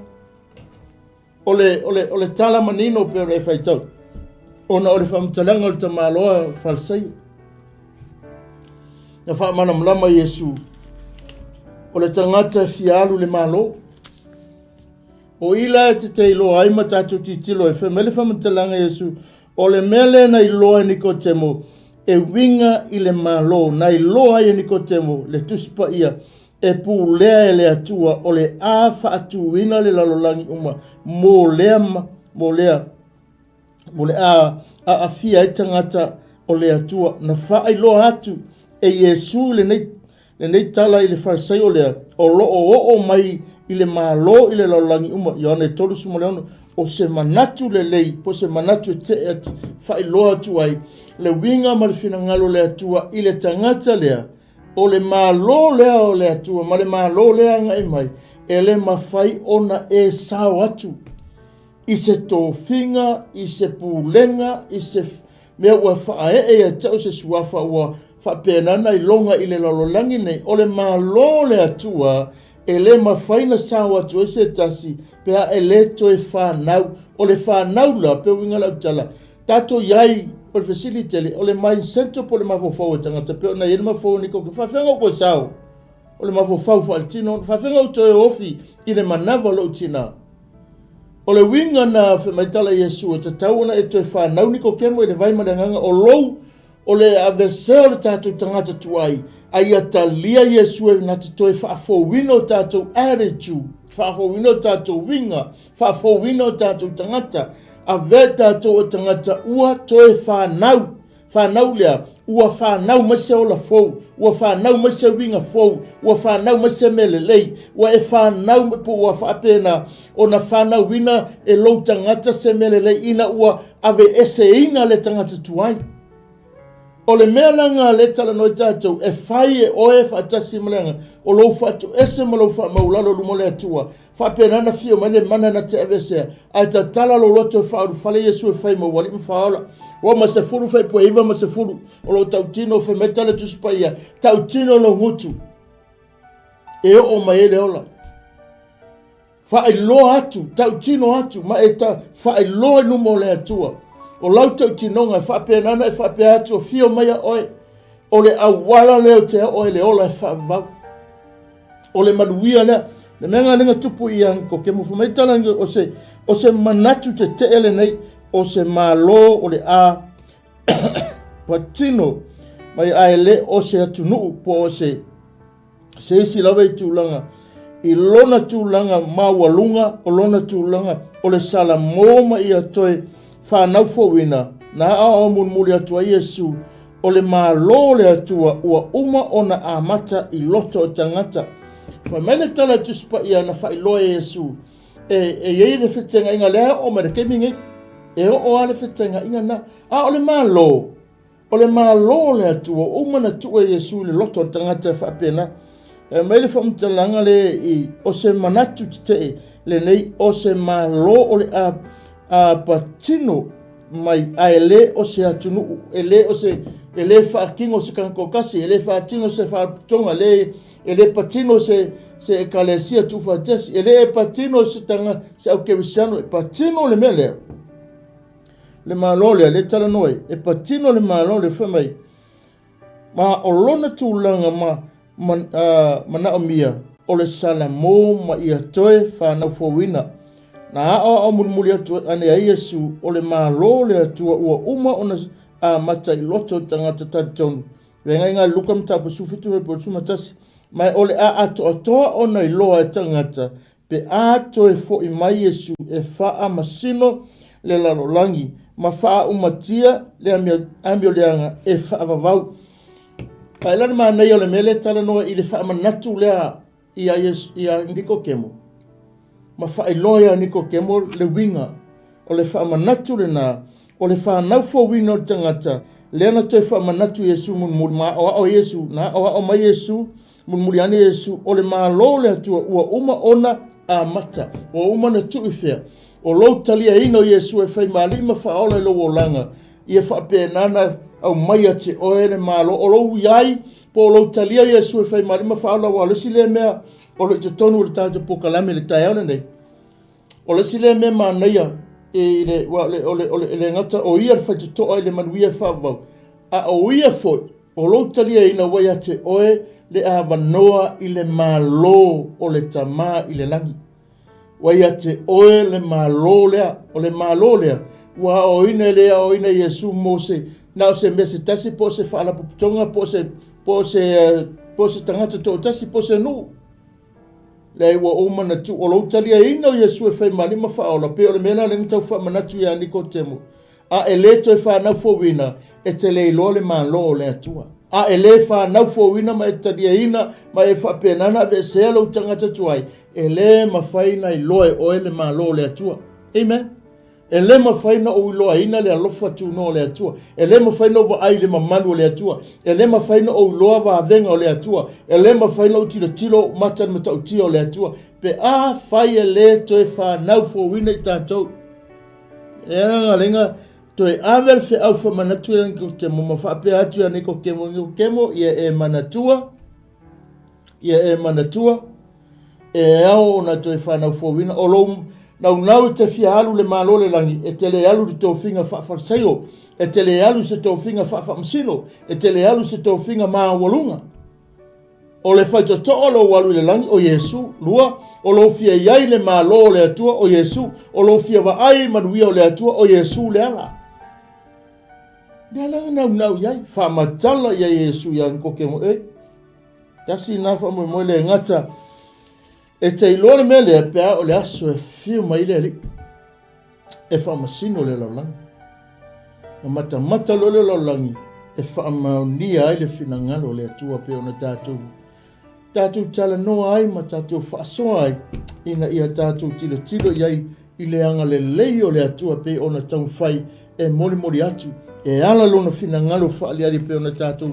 O le, o le, o le tala manino pe o le faitau, ona o le faamatalaga o le tamaloa Farisaio. Na faamalamalama Iesu, o le tagata e fia alu i le Malo, O i la e te te iloa ai ma tatou tilotilo e fai mai le faamatalaga Iesu, o le mea lea na iloa e Nikotemo e uiga i le Malo, na iloa ai e Nikotemo le Tusi Paia e pulea e le Atua o le a faatuina le lalolagi uma mo lea, mo lea mo le a aafia ai tagata o le Atua. Na faailoa atu e Iesu lenei, lenei tala i le Farisaio lea, o lo o oo mai i le Malo i le lalolagi uma, Ioane 36, o se manatu lelei, po o se manatu e tee atu, faailoa atu ai le uiga ma le finagalo o le Atua i le tagata lea, o le Malo lea o le Atua ma le Malo lea agai mai, e le mafai ona e sao atu i se tofiga, i se pulega, i se mea ua faaee ia te au se suafa ua faapena ona iloga i le lalolagi nei, o le Malo o le Atua e le mafai na sao atu ai se tasi pe a e le toe fanau. O le fanau la, pe uiga lau tala, tatou i ai, o le fesili tele, o le mindset po o le mafaufau o tagata, pe ona i ai le mafaufau o Niko, faafefea ou toe sao? O le mafaufau faaletino, faafefea ou toe ofi i le manava o lou tina? O le uiga na fai mai tala Iesu e tatau ona e toe fanau Nikotemo i le vai ma le agaga o lou o le aveesea o le tatou tagata tuai a ia talia Iesu e na te toe faafouina o tatou attitude, faafouina o tatou uiga, faafouina o tatou tagata, avea tatou o tagata ua toe fanau. Fanau lea, ua fanau mai se ola fou, ua fanau mai se uiga fou, ua fanau mai se mea lelei, ua e fanau mai po ua faapena ona fanauina e lou tagata se mea lelei ina ua aveeseina le tagata tuai. O le mea la lena lea e talanoa ai tatou, e fai e oe faatasi ma le agaga o lou faatoese ma lou faamaualalo i luma o le Atua, Faapena na fio mai le mana na te aveesea, ae tatala lou loto e faaulufale Iesu e fai ma ou Alii ma Faaola. Ua ma 10 fuaipua 90, o loo tautino fai mai tala Tusi Paia, tautino lou gutu e oo mai ai le ola. Faailoa atu, tautino atu, ma e ta, faailoa i luma o le Atua. O lau tautinoga e faapena ona e faapea atu, afio mai a oe, o le auala lea ou te oo ai le ola e faavavau. O le manuia lea. Le mea lena tupu ia ko ke mo mai tala o se o se manatu tetee lenei o se malo o le a patino mai ae le o se atunuu po o se se isi lava i tulaga i lona tulaga maualuga o lona tulaga o le salamo ma ia toe fanau fouina na aoao mulimuli atu ai Iesu o le Malo o le Atua ua uma ona amata i loto o tagata. Fai mai le tala Tusi Paia na faailoa e Iesu e, e i ai le fetenaiga lea e oo mai le taimi nei. E oo lava le fetenaiga na. A o le Malo, o le Malo o le Atua ua uma ona tuu e Iesu i le loto o le tagata e faapena. E aumai le faamatalaga le i o se manatu tetee lenei o se Malo o le a, a patino mai ae le o se atunuu, e le o se e le faatino se tagata toatasi, e le faatino se faalapotopotoga, e le e le patino se se ekalesia tuufaatasi, e le patino se tanga se aukerisiano, e patino le mea lea. Le Malo lea, le talanoa ai, e patino le Malo lea fai mai, ma o lona tulaga ma, ma uh, manaomia o le salamo ma ia toe fanau fouina. Na aoao mulimuli atu ane ai Iesu o le Malo o le Atua ua uma ona amata i loto o tagata talitonu. Vegaiga Luka mataupu 17:11. Ma o le a atoatoa ona iloa e tagata Pe a toe fo'i mai Iesu e faamasino le lalolagi ma faaumatia le amioleaga e faavavau. A e la le manaia o le mea lea e talanoa i le faamanatu lea ia Iesu, ia Nikotemo, ma faailoa ia Nikotemo le uiga o le faamanatu lena o le fanau fouina o le tagata, lea na toe faamanatu Iesu mulimuli, ma aoao Iesu, na aoao mai Iesu, mulimuli ane Iesu, o le Malo o le Atua ua uma ona amata, ua uma ona tuu i fea? O lou taliaina o Iesu e fai ma Alii ma Faaola i lou olaga, ia faapena ona aumai ia te oe le Malo. O lou iai, po o lou talia Iesu e fai ma Alii ma Faaola, aua o le isi lea mea o lo o i totonu o le tatou polokalame i le taeao lenei, O le isi lea mea manaia i le, ua, o le, o le, o le, e le gata o ia le faitotoa i le manuia e faavavau, a o ia foi o lou taliaina ua ia te oe le avanoa i le Malo o le Tama i le lagi. Ua ia te oe le Malo lea, o le Malo lea ua aoaoina e le aoaoina e Iesu mo se, na o se mea se tasi po o se faalapotopotoga po o se, po o se, po o se tagata toatasi po o se nuu. Leai, ua uma ona tuu o lou taliaina o Iesu e fai ma Alii ma Faaola, pei o le mea lena lea na tau faamanatu ia Nikotemo, A e le toe fanau fouina, e te le iloa le Malo o le Atua. A e le fanau fouina ma e taliaina ma e faapena ona aveesea lou tagata tuai, e le mafai ona iloa e oe le Malo o le Atua. Amen. E le mafai ona ou iloaina le alofa tunoa o le Atua. E le mafai ona ou vaai i le mamalu o le Atua. E le mafai ona ou iloa vavega o le Atua. E le mafai ona ou tilotilo ou mata i le matautia o le Atua. Pe afai e le toe fanau fouina i tatou. E ala lenga toe ave le feau faamanatu ia Nikotemo ma faapea atu ia Nikotemo, Nikotemo, ia e manatua, ia e manatua, e ao ona toe fanau fouina. O lou naunau i te fia alu le Malo o le lagi, e te le alu i le tofiga faafarisaio, e te le alu i se tofiga faafaamasino, e te le alu i se tofiga maualuga. O le faitotoa o lou alu i le lagi, o Iesu. Lua, o lou fia i ai le Malo o le Atua, o Iesu. O lou fia vaai i manuia o le Atua, o Iesu le ala. Le ala na naunau i ai, faamatala ia Iesu ia Nikotemo, e, Tasi lena faamoemoe le gata e te iloa le mea lea pe a o le aso e fiu mai le Alii e faamasino le lalolagi. Na matamata loa le lalolagi e faamaonia ai le finagalo o le Atua pei ona tatou tatou talanoa ai ma tatou faasoa ai ina ia tatou tilotilo i ai i le agalelei o le Atua pei ona taumafai e molimoli atu e ala lona finagalo faaaliali pei ona tatou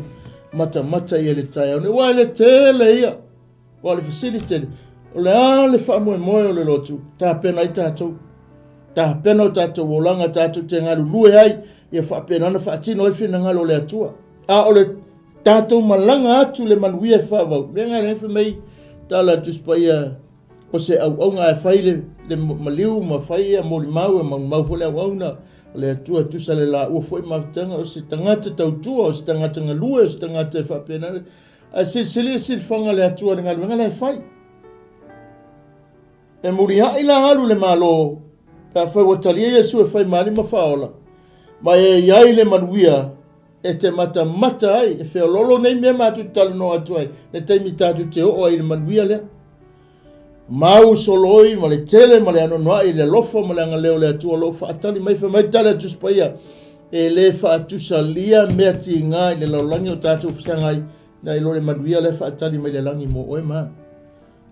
matamata i ai le taeao nei. Aua e le tele ia, aua o le fesili tele, o le a le faamoemoe o le lotu, tapena ai tatou, tapena o tatou olaga tatou te galulue ai Ia faapena ona faatino ai le finagalo o le Atua. A o le tatou malaga atu le manuia e faavau, mea na lea fai mai tala a le Tusi Paia, o se auauna ae fai le, le maliu ma fai ia molimau e maumau foi le auauna o le Atua e tusa le laua foi mafutaga o se tagata tautua, o se tagata galue, o se tagata e faapena. Ae silisili le silifaga a le Atua i le galuega la e fai. E muliai la alu le Malo pe afai ua talia Iesu e fai ma Alii ma Faaola, ma e i ai le manuia e te matamata ai, e feoloolo nei mea matou te talanoa atu ai, le taimi tatou te oo ai i le manuia lea. Mau soloi ma le tele ma le anoanoai i le alofa ma le agaleo o le Atua o lo o faatali mai, fai mai le tala a le Tusi Paia, e le faatusalia mea tiga i le lalolagi o tatou fesagai, nai lo le manuia lea e faatali mai le lagi mo oe ma au.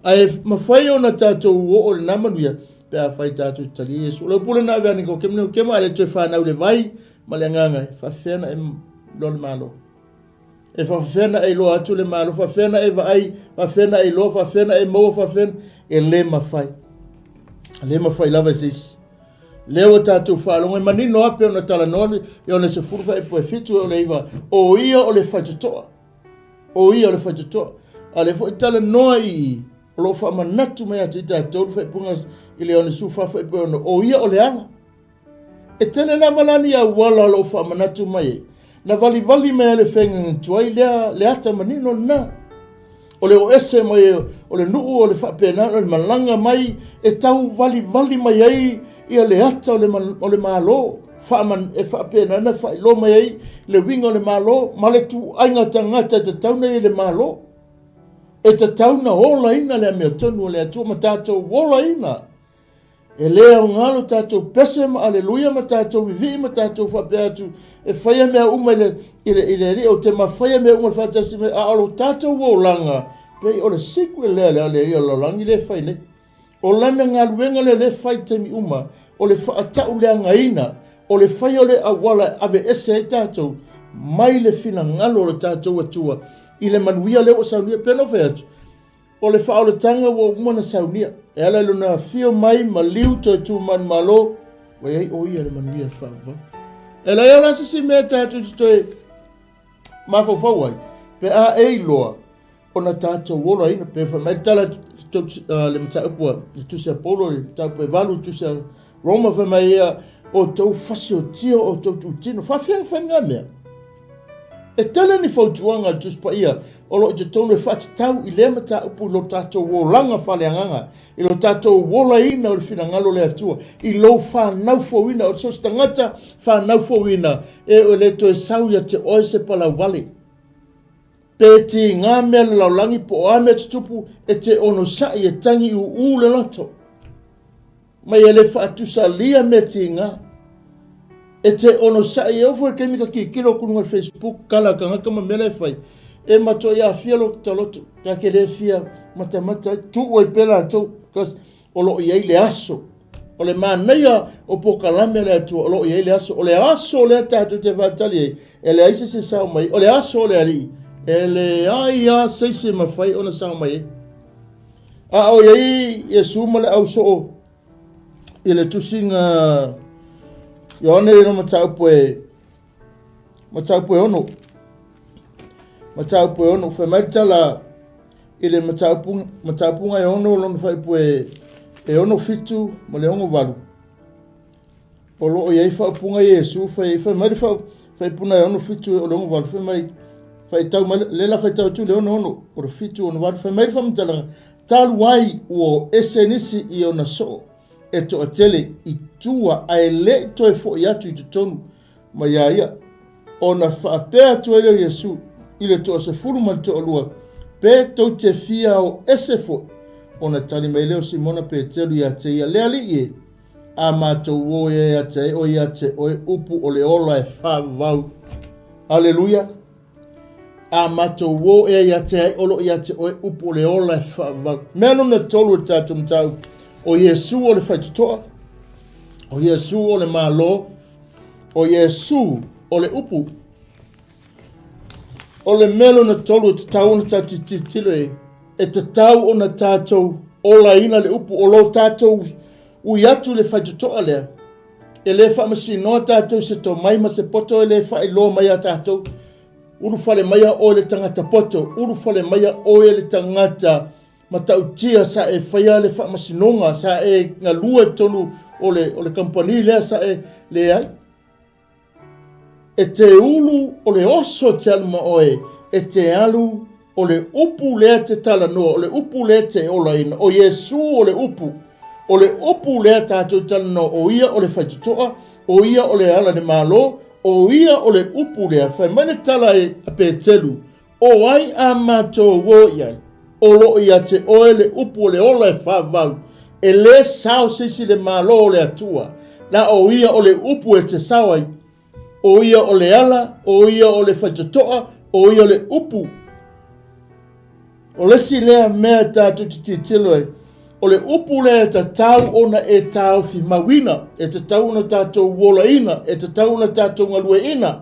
Ae mafai ona tatou oo i lena manuia pe afai tatou te talia Iesu. O le upu lena avea Nikokema, Nikokema a le toe fanau i le vai ma le agaga, e faafefea ona e iloa le Malo. E faafefea ona e iloa atu le Malo, faafefea ona e vaai, faafefea ona e iloa, faafefea ona e maua, faafefea e le mafai. E le mafai lava e se isi. Lea ua tatou faalogo e manino lava pei ona talanoa Ioane 10 faaipoe 7 e o le 9, o ia o le faitotoa. O ia o le faitotoa. A lea foi talanoa i i, o lo o faamanatu mai ia te i tatou le faaipuga i le 64 faaipoe 6, o ia o le ala. E tele lava la ni auala o lo o faamanatu mai ai. Na valivali mai lava le feagaiga tuai lea, le ata manino lena. O le o ese mai o le nuu o le faapena o le malaga mai e tau valivali mai ai ia le ata o le, o le Malo faaman, e faapena ona faailoa mai ai le uiga o le Malo ma le tuaiga tagata e tatau ona i le Malo. E tatau na olaina le amiotonu o le Atua ma tatou olaina. E le aoga lo tatou pese ma aleluia ma tatou vivii ma tatou faapea atu e faia mea uma i le, i le, i le Alii, ou te mafaia mea uma i le faatasi mai, a o lo tatou olaga, pei o le secret lea le Alii o le lalolagi lea e fai nei. O lana galuega lea lea e fai i taimi uma, o le faatauleagaina, o le faia o le auala e aveese ai tatou mai le finagalo o le tatou Atua i le manuia lea ua saunia. Pei ona ou fai atu, O le faaolataga ua uma ona saunia, e ala i lona afio mai maliu toe tu manumalo, ua i ai o ia le manuia e faavavau. E leai la se isi mea tatou te toe mafaufau ai, pe a e iloa ona tatou olaina, pe fai mai le tala le mataupu a le tusi a Paulo, le mataupu e 8, le tusi a Roma, fai mai ia, outou fasiotia outou tutino. Faafia na fai lena mea? E tele ni fautuaga a le Tusi Paia o lo o i totonu e faatatau i lea mataupu i lo tatou olaga faaleagaga, i lo tatou olaina o le finagalo o le Atua, i lou fanau fouina, o so o se tagata fanau fouina, e le toe sau ia te oe se palauvale. Pe tiga mea le lalolagi po o a mea tutupu, e te onosai e tagi uu le loto. Mai e le faatusalia mea tiga. E te onosai e ofo i le taimi ka tilotilo atu i luga o le Facebook kala a tagata ma mea la e fai, e matuai aafia lou taloto, ta te le fia matamata ai, tuu ai pea latou, because o lo o i ai le aso. O le manaia o polokalame a le Atua o lo o i ai le aso. O le aso lea tatou te faatali ai, e leai se isi e sao mai, o le aso o le Alii, e leai lava se isi e mafai ona sao mai ai. A o i ai Iesu ma le ausoo i le tusiga Ioane i mataupu e mataupu e ono mataupu e ono fai mai le tala i le mataupu mataupuga e ono lona faaipu e e ono fitu ma le ono valu O lo o i ai faaupuga Iesu fai ai, fai mai le faipuna e 67 o le 68, fai mai, faitau mai, le la faitau atu le 66, o le 7, 68, fai mai le faamatalaga, talu ai ua o ese nisi i ona soo e toatele i tua ae le i toe foi atu i totonu mai ia ia. Ona faapea atu ai lea o Iesu i le toasefulu ma le toalua, Pe tou te fia o ese foi? Ona tali mai lea o Simona Petelu ia te ia, Le Alii e, A matou o ea ia te ai oe ia te oe upu o le ola e faavavau. Aleluia! A matou o ea ia te ai o lo ia te oe upu o le ola e faavavau. Mea lona tolu e tatou mataupu, o Iesu o le faitotoa, o Iesu o le Malo, o Iesu o le upu. O le mea lona tolu e tatau ona tatou tilotilo i ai, e tatau ona tatou olaina le upu o lo tatou ui atu i le faitotoa lea. E lē faamasinoa tatou i se tomai ma se poto e lē faailoa mai iā tatou. Ulufale maia oe le tagata poto, ulufale maia oe le tagata matautia sa e faia le faamasinoga, sa e galue i totonu o le, o le kamupani lea sa e leai. E te ulu o le oso te alu ma oe, e te alu o le upu lea te talanoa, o le upu lea te olaina, o Iesu o le upu. O le upu lea tatou talanoa, o ia o le faitotoa, o ia o le ala le Malo, o ia o le upu lea. Fai mai le tala e a Petelu, O ai a matou o i ai? O lo o ia te oe le upu o le ola e faavavau, e lē sao se isi i le Malo o le Atua, na o ia o le upu e te sao ai. O ia o le ala, o ia o le faitotoa, o ia o le upu. O le isi lea mea tatou te tilotilo ai, o le upu lea e tatau ona e taofimauina, e tatau ona tatou olaina, e tatau ona tatou galueaiina.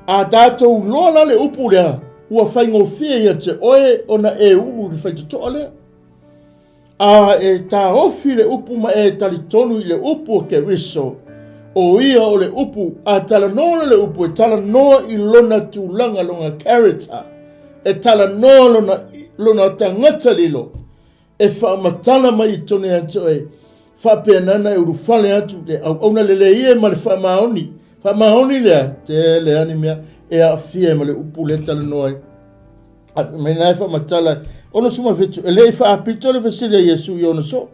A tatou iloa la le upu lea, ua faigofie ia te oe ona e ulu i le faitotoa lea. A e taofi le upu ma e talitonu i le upu o Keriso, o ia o le upu, a talanoa le upu, e talanoa i lona tulaga, lona character, e talanoa lona, lona tagata lilo, e faamatala mai i totonu ia te oe, faapena ona e ulufale atu le auauna lelei e ma le faamaoni. Faamaoni lea, tele lava ni mea e aafia ai ma le upu lea e talanoa ai. A mai na e faamatala, 67, e le i faapito le fesili a Iesu i ona soo,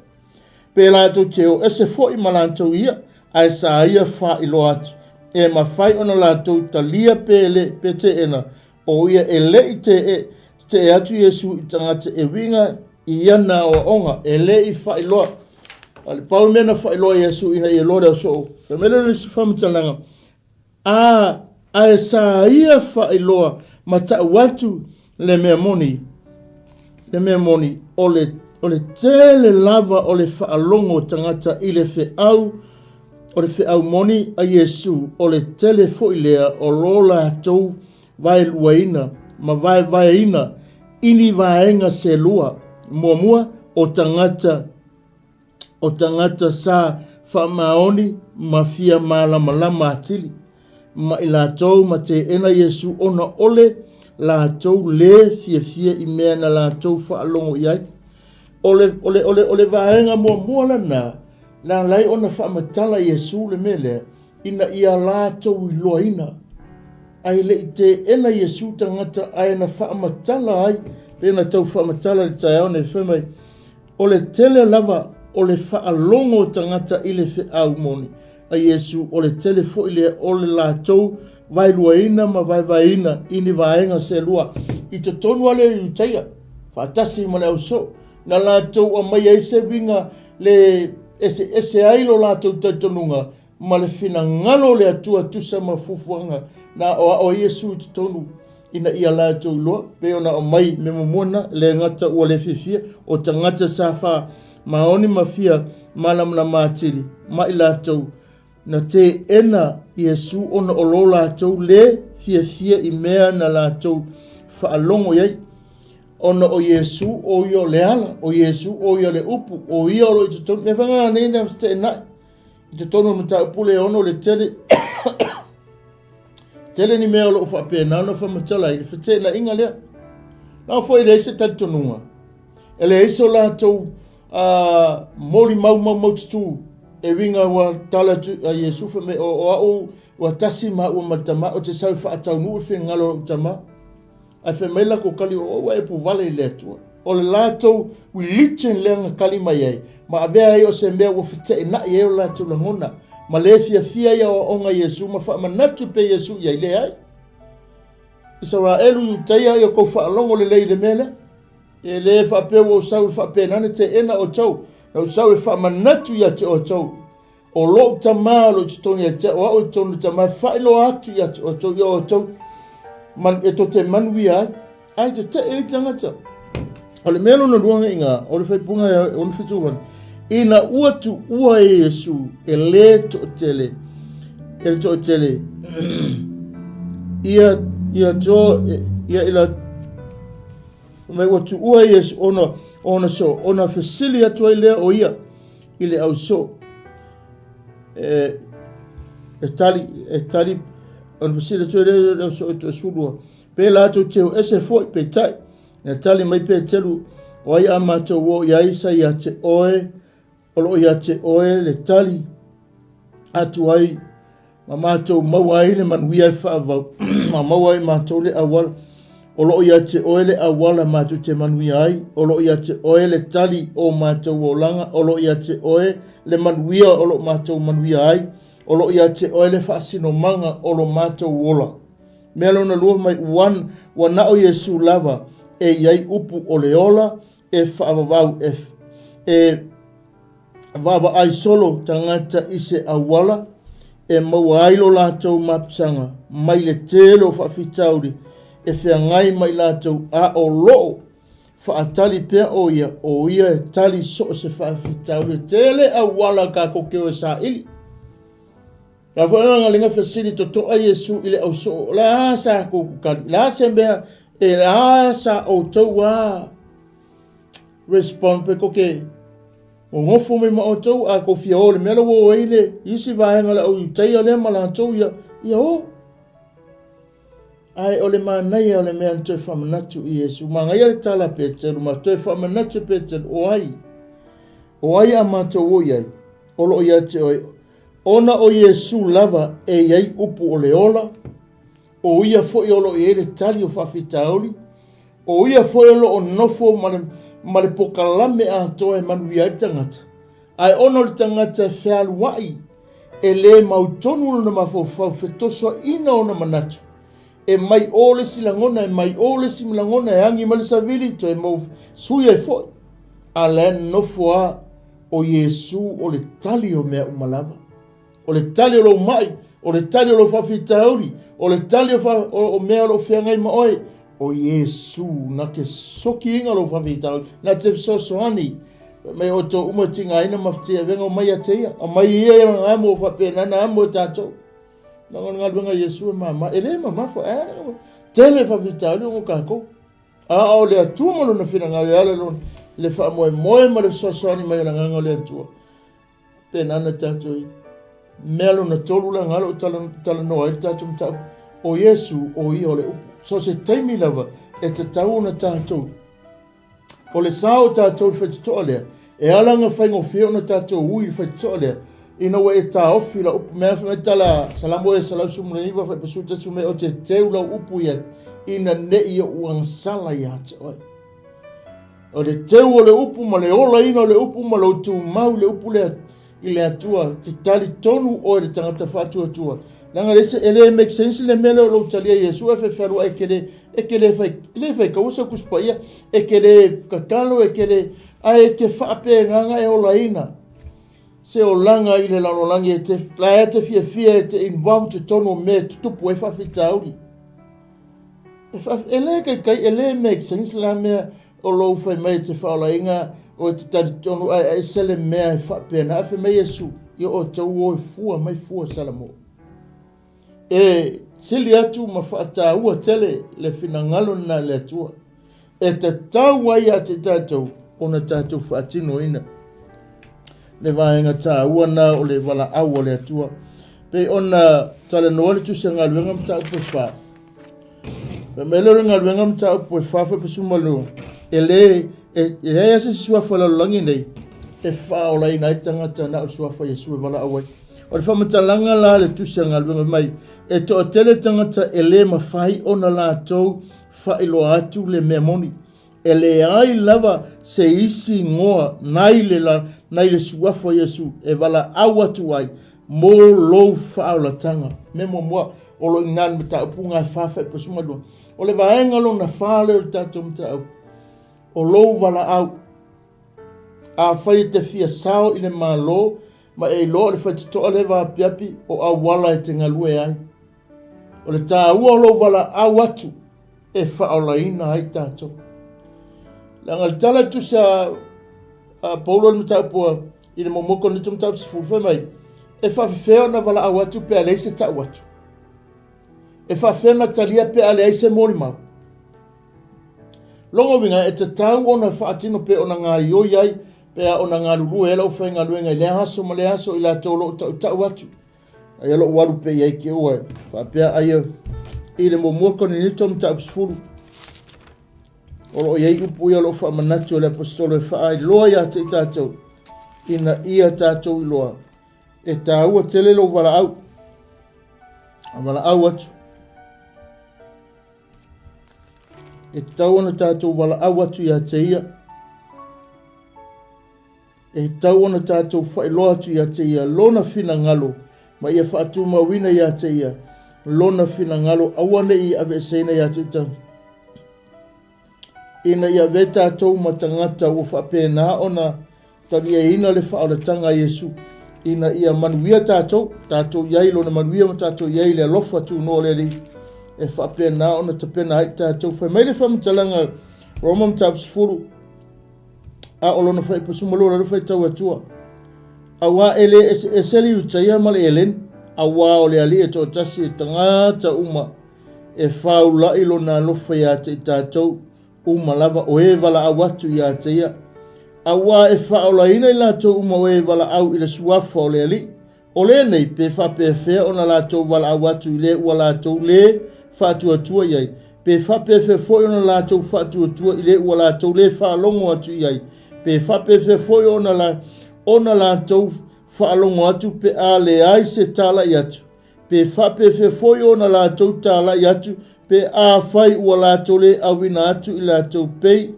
pe latou te o ese foi ma latou ia, ae sa ia faailoa atu, e mafai ona latou talia pe le, pe teena, o ia e le i te tetee atu Iesu i tagata e uiga i ana aoaoga, e le i faailoa. A le pau mea na faailoa Iesu ina ia iloa le ausoo. Fai mai lea o le isi faamatalaga, a, ae sa ia faailoa ma tau atu le mea moni, le mea moni, o le, o le tele lava o le faalogo o tagata i le feau, o le feau moni a Iesu, o le tele foi lea o lo latou vaeluaina ma vaevaeina i ni vaega se lua. Muamua, o tagata, o tagata sa faamaoni ma fia malamalama atili, ma i latou ma teena Iesu ona o le latou lē fiafia i mea na latou faalogo i ai. O le, o le, o le, o le vaega muamua lena, na ala ai ona faamatala Iesu le mea lea, ina ia latou iloaina. Ae le i teena Iesu tagata ae na faamatala ai, pe na tau faamatala i le taeao nei, fai mai, O le tele lava o le faalogo o tagata i le feau moni a Iesu, o le tele foi lea o le latou vaeluaina ma vaevaeina i ni vaega se lua i totonu lava lea o Iutaia, faatasi ma le ausoo, na latou aumaia ai se uiga le eseese ai lo latou talitonuga ma le finagalo o le Atua tusa ma fuafuaga na aoao ai Iesu i totonu ina ia latou iloa, pei ona aumai mea muamua na, le gata ua le fiafia, o tagata sa faamaoni ma fia malamalama atili ma i latou na teena Iesu ona o lo latou lē fiafia i mea na latou faalogo i ai. Ona o Iesu o ia o le ala, o Iesu o ia o le upu, o ia o lo o i totonu. Mea fai nei na feteenai i totonu o le mataupu le ono le tele tele ni mea o lo o faapena ona faamatala ai le feteenaiga lea. Na foi e leai se talitonuga, e leai so latou molimau maumaututu e uiga ua tala atu a Iesu fai mai, o au ua tasi maua ma le Tama, ou te sau e faataunuu le finagalo o lou Tama. Ae fai mai latou kali, o ua e puvale i le Atua. O le latou religion lea na kali mai ai, ma avea ai o se mea ua feteenai ai o latou lagona, ma le fiafia i aoaoga a Iesu, ma faamanatu pea Iesu i ai, leai. Isaraelu, Iutaia, ia tou faalogo lelei i le mea lea. E le faapea ua ou sau e faapena na teena outou, na ou sau e faamanatu ia te outou. O lou tama o lo o i totonu ia te au, o au i totonu o le tama, e faailoa atu ia te outou, ia outou man, e tou te manuia ai. Ai te te ai tagata. O le mea lona lua i ngā, o le whaipunga e ono whitu wana, ina ua tuua e Iesu e le toatele, e le toatele, ia, ia to, ia ila, mai ua tuua e Iesu ona, ona so, ona fesili atu ai lea o ia, i le ausoo. E, E tali, e tali, ona fesili atu ai lea i le au soo e toasulua, Pe latou te o ese foi, peitai, na tali mai Peteru, O ai a matou o i ai sa ia te oe, o lo o ia te oe le tali atu ai ma matou maua ai le manuia e faavavau, ma maua ai matou le auala. O lo o ia te oe le auala matou te manuia ai, o lo o ia te oe le tali o matou olaga, o lo o ia te oe le manuia o lo o matou manuia ai, o lo o ia te oe le faasinomaga o lo matou ola. Mea lona lua mai, ua, ua na o Iesu lava e i ai upu o le ola e faavavau e, e vaavaai solo tagata i se auala e maua ai lo latou mapusaga mai le tele o faafitauli e feagai ma i latou, a o loo faatali pea o ia, o ia e tali so o se faafitauli. E tele auala tatou te o e saili. La foi na lenga fesili totoa Iesu i le au soo, o le a sa kou kukali, le a se mea, e le a sa outou a respond pe koke gogofo mai ma outou a kou fia o le mea la ua o ai le isi vaega o le au Iutaia lea ma latou ia, ia o. Ae o le manaia o le mea na toe faamanatu i Iesu. Manaia le tala a Peteru ma toe faamanatu e Peteru, o ai? O ai a matou o i ai? O lo o ia te oe. Ona o Iesu lava e i ai upu o le ola, o ia foi o lo o i ai le tali o faafitauli, o ia foi o lo o nofo ma le, ma le pokalame atoa e manuia ai le tagata. Ae ona o le tagata e fealuai, e lē mautonu lona mafaufau, fetosoaina ona manatu, e mai ō le isi lagona, e mai ō le isi lagona, e agi mai le savili, toe mau sui ai foi. A la e nofo a o Iesu o le tali o mea uma lava. O le tali o lou mai, o le tali o lou faafitauli, o le tali o, fa, o, o mea o lou feagai ma oe, o Iesu na te sokiina lou faafitauli, na te fesoasoani. Fai mai outou uma tigaina ma tiavega omai ia te ia. Aumai ia ia lana amo o faapena na amo e tatou. Leaga o le galuega a Iesu e mama. E le mamafa, e tele faafitauli o tatou. A o le Atua ma lona finagalo e ala lona le faamoemoe ma le fesoasoani mai o le Agaga o le Atua. Pena na tatou i mea lona tolu la ngalo o talanoa ai le tatou mataupu. O Iesu, o ia o le upu. So se taimi lava e tatau ona tatou O le sa o tatou i le faitotoa lea, e ala ona faigofie ona tatou ui i le faitotoa lea, ina ua e taofi lau upu. Mea fai mai tala Salamo e 119 fuaiupu 11 mai, Ou te teu lau upu ia, ina ne i ou agasala ia te oe. O le teu o le upu ma le olaina o le upu ma lou tumau i le upu lea i le Atua, te talitonu oe le tagata faatuatua. Leaga le se, e le make sense le mea lea o lou talia Iesu e fefaluai e ke le, e ke le fai, le fai kaua sau Tusi Paia, e ke le tatalo, e ke le, ae e te faapegaga e olaina se olaga i le lalolagi e te, la e te fiafia e te involve totonu o mea e tutupu ai faafitauli. E, fa, e le kaikai, e le make sense la mea O lou fai mai e te faaolaina o e te talitonu ae ese le mea e faapena. Ae fai mai Iesu, Ia outou o e fua mai fua Salamo. E sili atu ma faataua tele le finagalo lena i le Atua. E tatau ai ia te tatou ona tatou faatinoina le vaega taua na o le valaau a le Atua. Pei ona talanoa le Tusi a Galuega mataupu e 4. Fai mai lea o le galuega mataupu e fa fuaiupu 12, e le, e leai lava se isi suafa o le lalolagi nei e faaolaina ai le tagata na o le suafa o Iesu e valaau ai. O le faamatalaga la a le Tusi a Galuega fai mai, e toatele tagata e le mafai ona latou faailoa atu le mea moni. E leai lava se isi igoa nai le, nai le suafa o Iesu e valaau atu ai mo lou faaolataga. Mea muamua, o lo o i ina le mataupu ga e fa 4:12. O le vaega lona fa lea o le tatou mataupu, o lou valaau. Afai e te fia sao i le Malo ma e iloa o le faitotoa lea vaapiapi o auala e te galue ai. O le taua o lou valaau atu e faaolaina ai tatou. Leaga le tala i tusi a, a Paulo le mataupu i le muamua Korinito mataupu 10 fai mai, e faafefea ona valaau atu pe a leai se tau atu. E faafefea ona talia pe a leai se molimau. Lona uiga e tatau ona faatino pe ona gaioi ai pe a ona galulue ai le aufaigaluega i lea aso ma lea aso i latou o lo o tautau atu. Aia lou alu pea i ai ke ua faapea aia i le muamua Korinito mataupu 10. O lo o i ai upu ia o lo o faamanatu e le Aposetolo e faailoa ia te i tatou, ina ia tatou iloa e taua tele lou valaau. A valaau atu. E tatau ona tatou valaau atu ia te ia. E tatau ona tatou faailoa atu ia te ia lona finagalo ma ia faatumauina ia te ia lona finagalo, aua ne i aveeseina ia te ia ina ia avea tatou ma tagata ua faapena ona taliaina le faaolataga a Iesu, ina ia manuia tatou, tatou i ai lona manuia ma tatou i ai le alofa tunoa o le Alii, e faapena ona tapena ai tatou. Fai mai le faamatalaga Roma mataupu 10, a o lona fuaiupu 12 le faitau Atua. Auā e lē eseese le Iutaia ma le Eleni, auā o le Alii e toatasi e tagata uma e faula'i lona alofa iā te i tatou uma lava o e valaau atu iā te ia. Auā e faaolaina i latou uma o e valaau i le suafa o le Alii, O lenei, pe faapefea ona latou valaau atu i le ua latou lē faatuatua i ai? Pe faapefea foi ona latou faatuatua i le ua latou lē faalogo atu i ai? Pe faapefea foi ona, la, ona latou faalogo atu pe a leai se talai atu? Pe faapefea foi ona latou talai atu pe afai ua latou lē auina atu i latou pei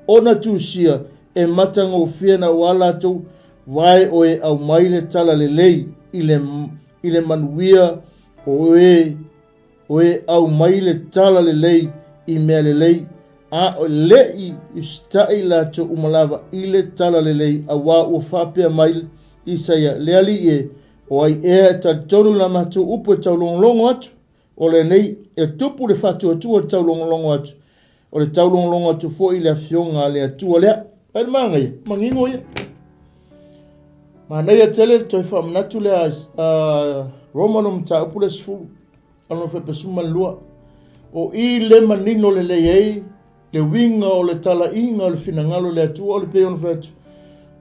ona tusia e matagofie na ua latou Vae o e aumai le tala lelei i le, i le manuia o e, o e aumai le tala lelei i mea lelei, a o leʻi usitaʻi latou uma lava i le tala lelei, auā ua faapea mai Isaia, Le Alii e, o ai ea e talitonu i la matou upu e taulogologo atu? O lenei, e tupu le faatuatua i le taulogologo atu, o le taulogologo atu foi i le Afioga a le Atua lea. Ai le manaia, manino ia. Manaia tele le toe faamanatu lea a Roma no mataupu le 10, a no 12. O i le manino lelei ai Le uiga o le talaiga o le finagalo o le Atua o le pei ona fai atu.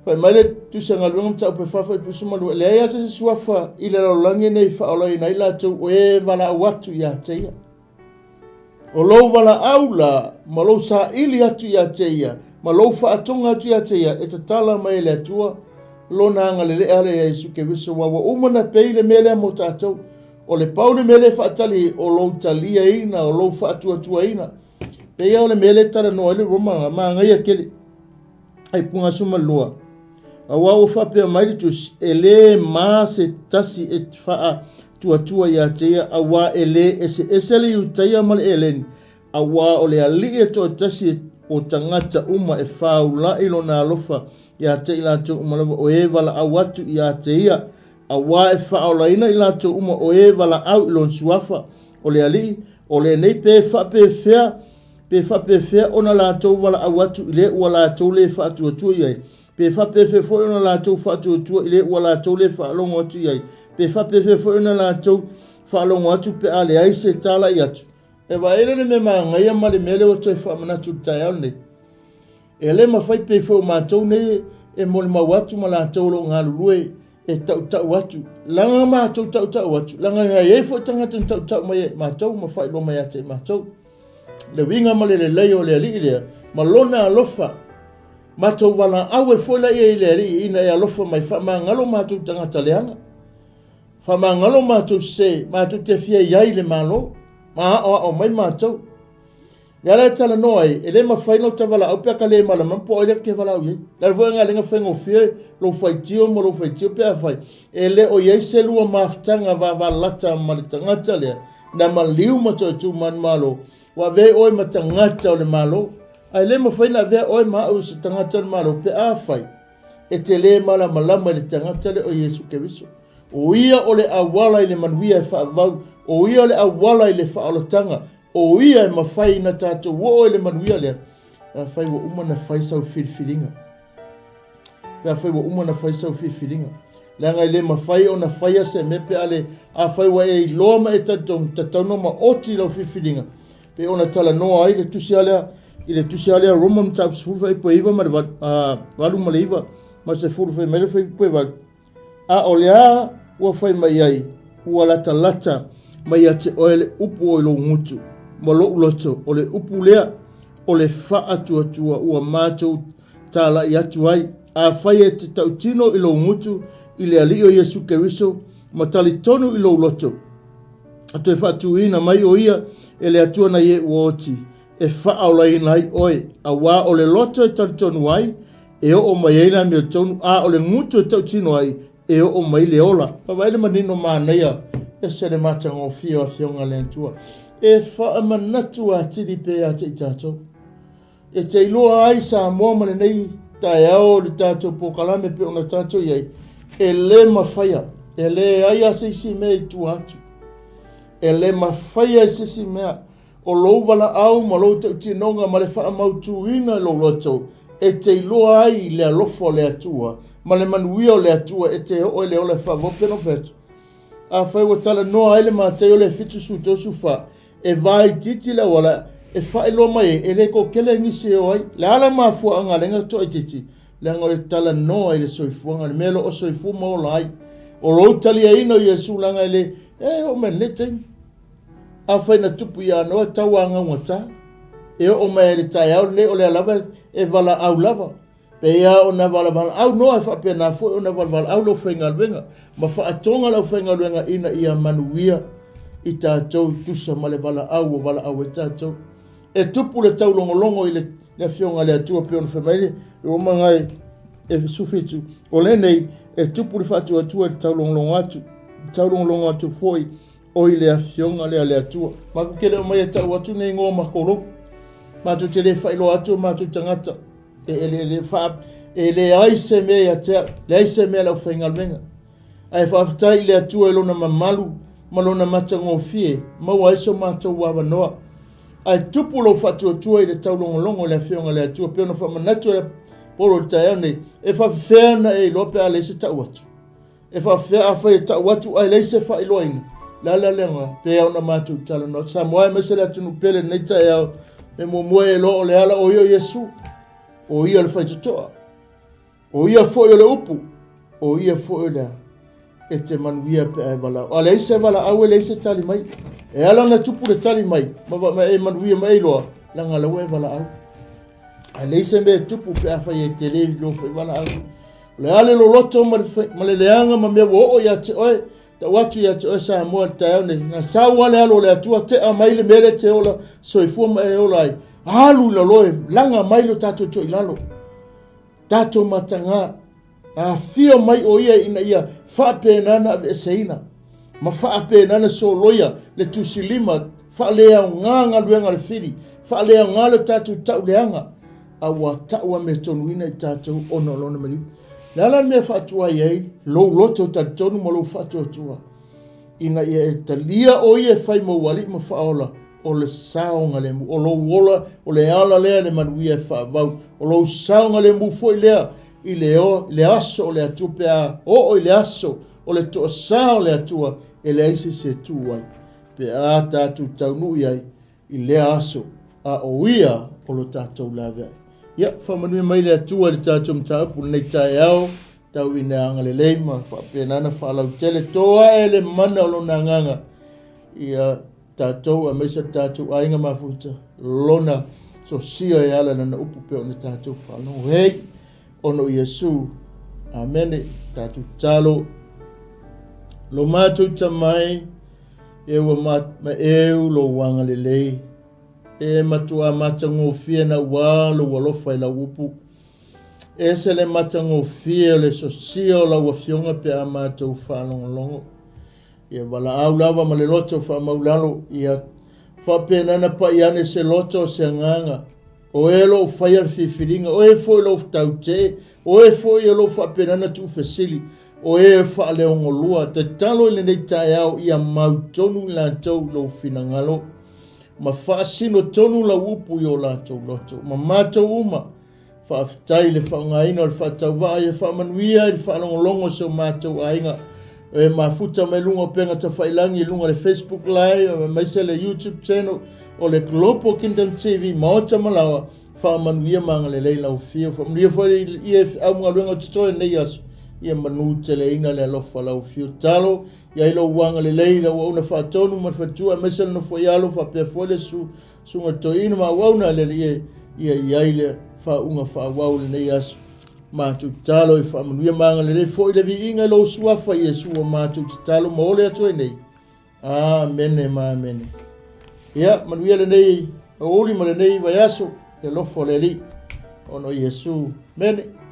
Fai mai le Tusi a Galuega Mataupu e 4 fuaiupu 12, e leai lava se isi suafa i le lalolagi nei e faaolaina ai latou o e valaau atu ia te ia. O lou valaau la ma lou saili atu ia te ia ma lou faatoga atu ia te ia e tatala mai e le Atua lona agalelei lea ia Iesu Keriso aua ua uma ona pei le mea lea mo tatou. O le pau le mea lea e faatali o lou taliaina, o lou faatuatuaina. Pei o le mea lea e talanoa ai le Roma, manaia tele. Ai puga 12. Auā ua faapea mai le Tusi, e lē ma se tasi e faatuatua ia te ia, auā e lē eseese le Iutaia ma le Eleni, auā o le Alii e toatasi o tagata uma e faulaʻi lona alofa ia te i latou uma lava o e valaau atu ia te ia, auā e faaolaina i latou uma o e valaau i lona suafa o le Alii, o lenei pe faapefea pe faapefea ona latou valaau atu i le ua latou lē faatuatua i ai, pe faapefea foi ona latou faatuatua i le ua latou lē faalogo atu i ai, pe faapefea foi ona latou faalogo atu pe a leai se talai atu. E vaai lea le mea manaia ma le mea lea ua toe faamanatu i le taeao lenei. E le mafai pei foi o matou nei e molimau atu ma latou o lo o galulue e tautau atu, leaga matou tautau atu, leaga na i ai foi tagata na tautau mai ia i matou ma faailoa mai ia te i matou le uiga ma le lelei o le Alii lea ma lona alofa. Matou valaau ai foi laia i le Alii ina e alofa mai, faamagalo matou tagata leaga, faamagalo matou sese, matou te fia i ai i le Malo, ma aoao mai matou. Le ala e talanoa ai, e le mafai ona ota valaau pe a ka le malamalama po o ai lea te valaau i ai. Le ala foi galega faigofie lou faitio ma lou faitio pe afai e le o i ai se lua mafutaga vavalalata ma le tagata lea na maliu ma toe tu manumalo, ua avea ai oe ma tagata o le Malo. Ae le mafai ona avea oe ma au se tagata o le Malo pe afai e te le malamalama i le tagata lea o Iesu Keriso. O ia o le auala i le manuia e faavavau, o ia o le auala i le faaolataga, O ia e mafai ina tatou oo i le manuia lea, pe afai ua uma ona fai sau filifiliga. Pe afai ua uma ona fai sau filifiliga. Leaga e le mafai ona faia se mea pe a le, afai ua e iloa ma e talitonu, tatau ona maoti lau filifiliga. Pe ona talanoa ai le tusi lea, i le tusi lea Roma mataupu 10 fuaiupu 9 ma le 8 ma le 9 ma le 10 fai mai le fuaiupu 8. A o le a ua fai mai ai? Ua latalata mai ia te oe le upu o i lou gutu ma lou loto, o le upu lea o le faatuatua ua matou talai atu ai. Afai e te tautino i lou gutu i le Alii o Iesu Keriso ma talitonu i lou loto, a toe faatuina mai o ia e le Atua nai e ua oti, e faaolaina ai oe, auā o le loto e talitonu ai, e oo mai ai le amiotonu, a o le gutu e tautino ai, e oo mai le ola. Vaavaai le manino manaia, ese le matagofie o Afioga a le Atua. E faamanatu atili pea ia te i tatou. E te iloa ai Samoa ma lenei taeao le tatou polokalame pei ona tatou i ai, e le mafaia, e leai lava se isi mea i tua atu. E le mafaia e se isi mea o lou valaau ma lou tautinoga ma le faamautuina i lou loto e te iloa ai le alofa o le Atua ma le manuia o le Atua e te oo i le ola e faavavau. Pei ona ou fai atu, afai ua talanoa ai le Mataio le 7:34, e vaitiiti le auala e faailoa mai ai, e le toatele nisi e o ai. Le a le mafuaaga lea na toaitiiti? Leaga o le talanoa i le soifuaga, le mea o lo o soifua ma ola ai. O lou taliaina o Iesu leaga e le, e oo mai lenei taimi. Afai na tupu ia Noa e tauagaugata, e oo mai ai i le taeao lenei o lea lava e valaau lava. Pei lava ona valavalaau Noa e faapena foi ona valavalaau le aufaigaluega ma faatoga le aufaigaluega ina ia manuia i tatou i tusa ma le valaau ua valaau ai tatou. E tupu le taulogologo i le, le Afioga a le Atua pei ona fai mai le Roma e 17, o lenei e tupu le faatuatua i le taulogologo atu, taulogologo atu foi o i le Afioga lea a le Atua. Matou te le omai e tau atu nei igoa ma kolou. Matou te le faailoa atu o matou tagata. E, e, e, e, faa, e leai se mea ia te au, leai se mea le aufaigaluega. Ae faafetai i le Atua i lona mamalu ma lona matagofie, maua ai so matou avanoa. Ae tupu lou faatuatua i le taulogologo i le Afioga a le Atua, pei ona faamanatu e Paulo i le taeao nei, e faafefea ona e iloa pe a leai se tau atu. E faafefea afai e tau atu ae leai se faailoaina? Le a le agaga? Pei ona matou talanoa. Samoa aemaise le atunuu pele lenei taeao, me muamua e iloa o le ala o ia o Iesu. O ia le faitotoa. O ia foi o le upu. O ia foi o le e te manuia pe a e valaau. A leai se valaau e leai se tali mai. E ala ona tupu le tali mai, ma, ma e manuia ma e iloa, leaga la ua e valaau. A leai se mea e tupu pe afai e te le iloa foi valaau. O le a le loloto ma le, ma le leaga ma mea ua oo ia te oe, tau atu ia te oe Samoa i le taeao nei. Na sau lava le alo o le Atua, tea mai le mea lea e te ola soifua ma e ola ai. Alu i lalo e laga mai lo tatou toilalo. Tatou mataga. Afio mai o ia ina ia faapena na aveeseina ma faapena na soloia le tusilima faaleaoga galuega a le fili, faaleaoga le tatou tauleaga, a ua tau amiatonuina i tatou ona o lona maliu. Le a la le mea e faatuai ai lou loto talitonu ma lou faatuatua ina ia e talia o ia e fai ma ou alii ma faaola o le saogalemu, o lou ola, o le ala lea le manuia e faavau, o lou saogalemu foi lea i le, o, le aso o le Atua, pe a oo i le aso o le toasā o le Atua, e leai se isi e tu ai, pe a tatou taunuu i ai i lea aso, a o ia o lo tatou laveai. Ia, faamanuia mai le Atua i le tatou mataupu lenei taeao, tau ina agalelei ma faapena ona faalautele toa ae le mana o lona agaga ia tatou aemaise le tatou aiga mafuta lona sosia e ala lana upu pe ona tatou faalogo. Hei, ona o Iesu. Amene. Tatou tatalo. Lo matou tamai, e ua ma eu lou agalelei. E matua matagofie na ua lou alofa i lau upu. Ese le matagofie o le sosia o lau afioga pe a matou faalogologo. Ia valaau lava ma le loto faamaulalo, ia faapena na pai ane se loto o se agaga. O e o lo o faia le filifiliga, o e foi o lo o tautee, o e foi o lo o faapena na tuufesili, o e faaleogolua. Tatalo i lenei taeao ia mautonu i latou i lou finagalo, ma faasino tonu lau upu i o latou loto, ma matou uma. Faafetai i le faaaogaina o le faatauvaa ia faamanuia i le faalogologo o si o matou aiga e mafuta mai luga o upega tafailagi i luga o le Facebook Live aemaise le YouTube channel o le Global Kingdom TV Maota Malawa. Faamanuia ma agalelei lau afio. Faamanuia foi i ia feau ma galuega o totoe i lenei aso. Ia manuteleina le alofa o lau afio. Tatalo i ai lou agalelei i lau auauna faatonu ma le faletua aemaise le nofo i alo faapea foi le su, susuga i le toeaina ma auauna a le Alii e, ia i ai le faauuga faaauau i lenei aso. Matou tatalo e faamanuia ma agalelei foi le viiga i lou suafa Iesu ua matou tatalo ma ole atu ai nei. Amene ma amene. Ia, manuia lenei aoauli ma lenei vaiaso, le alofa o le Alii, ona o Iesu. Mene.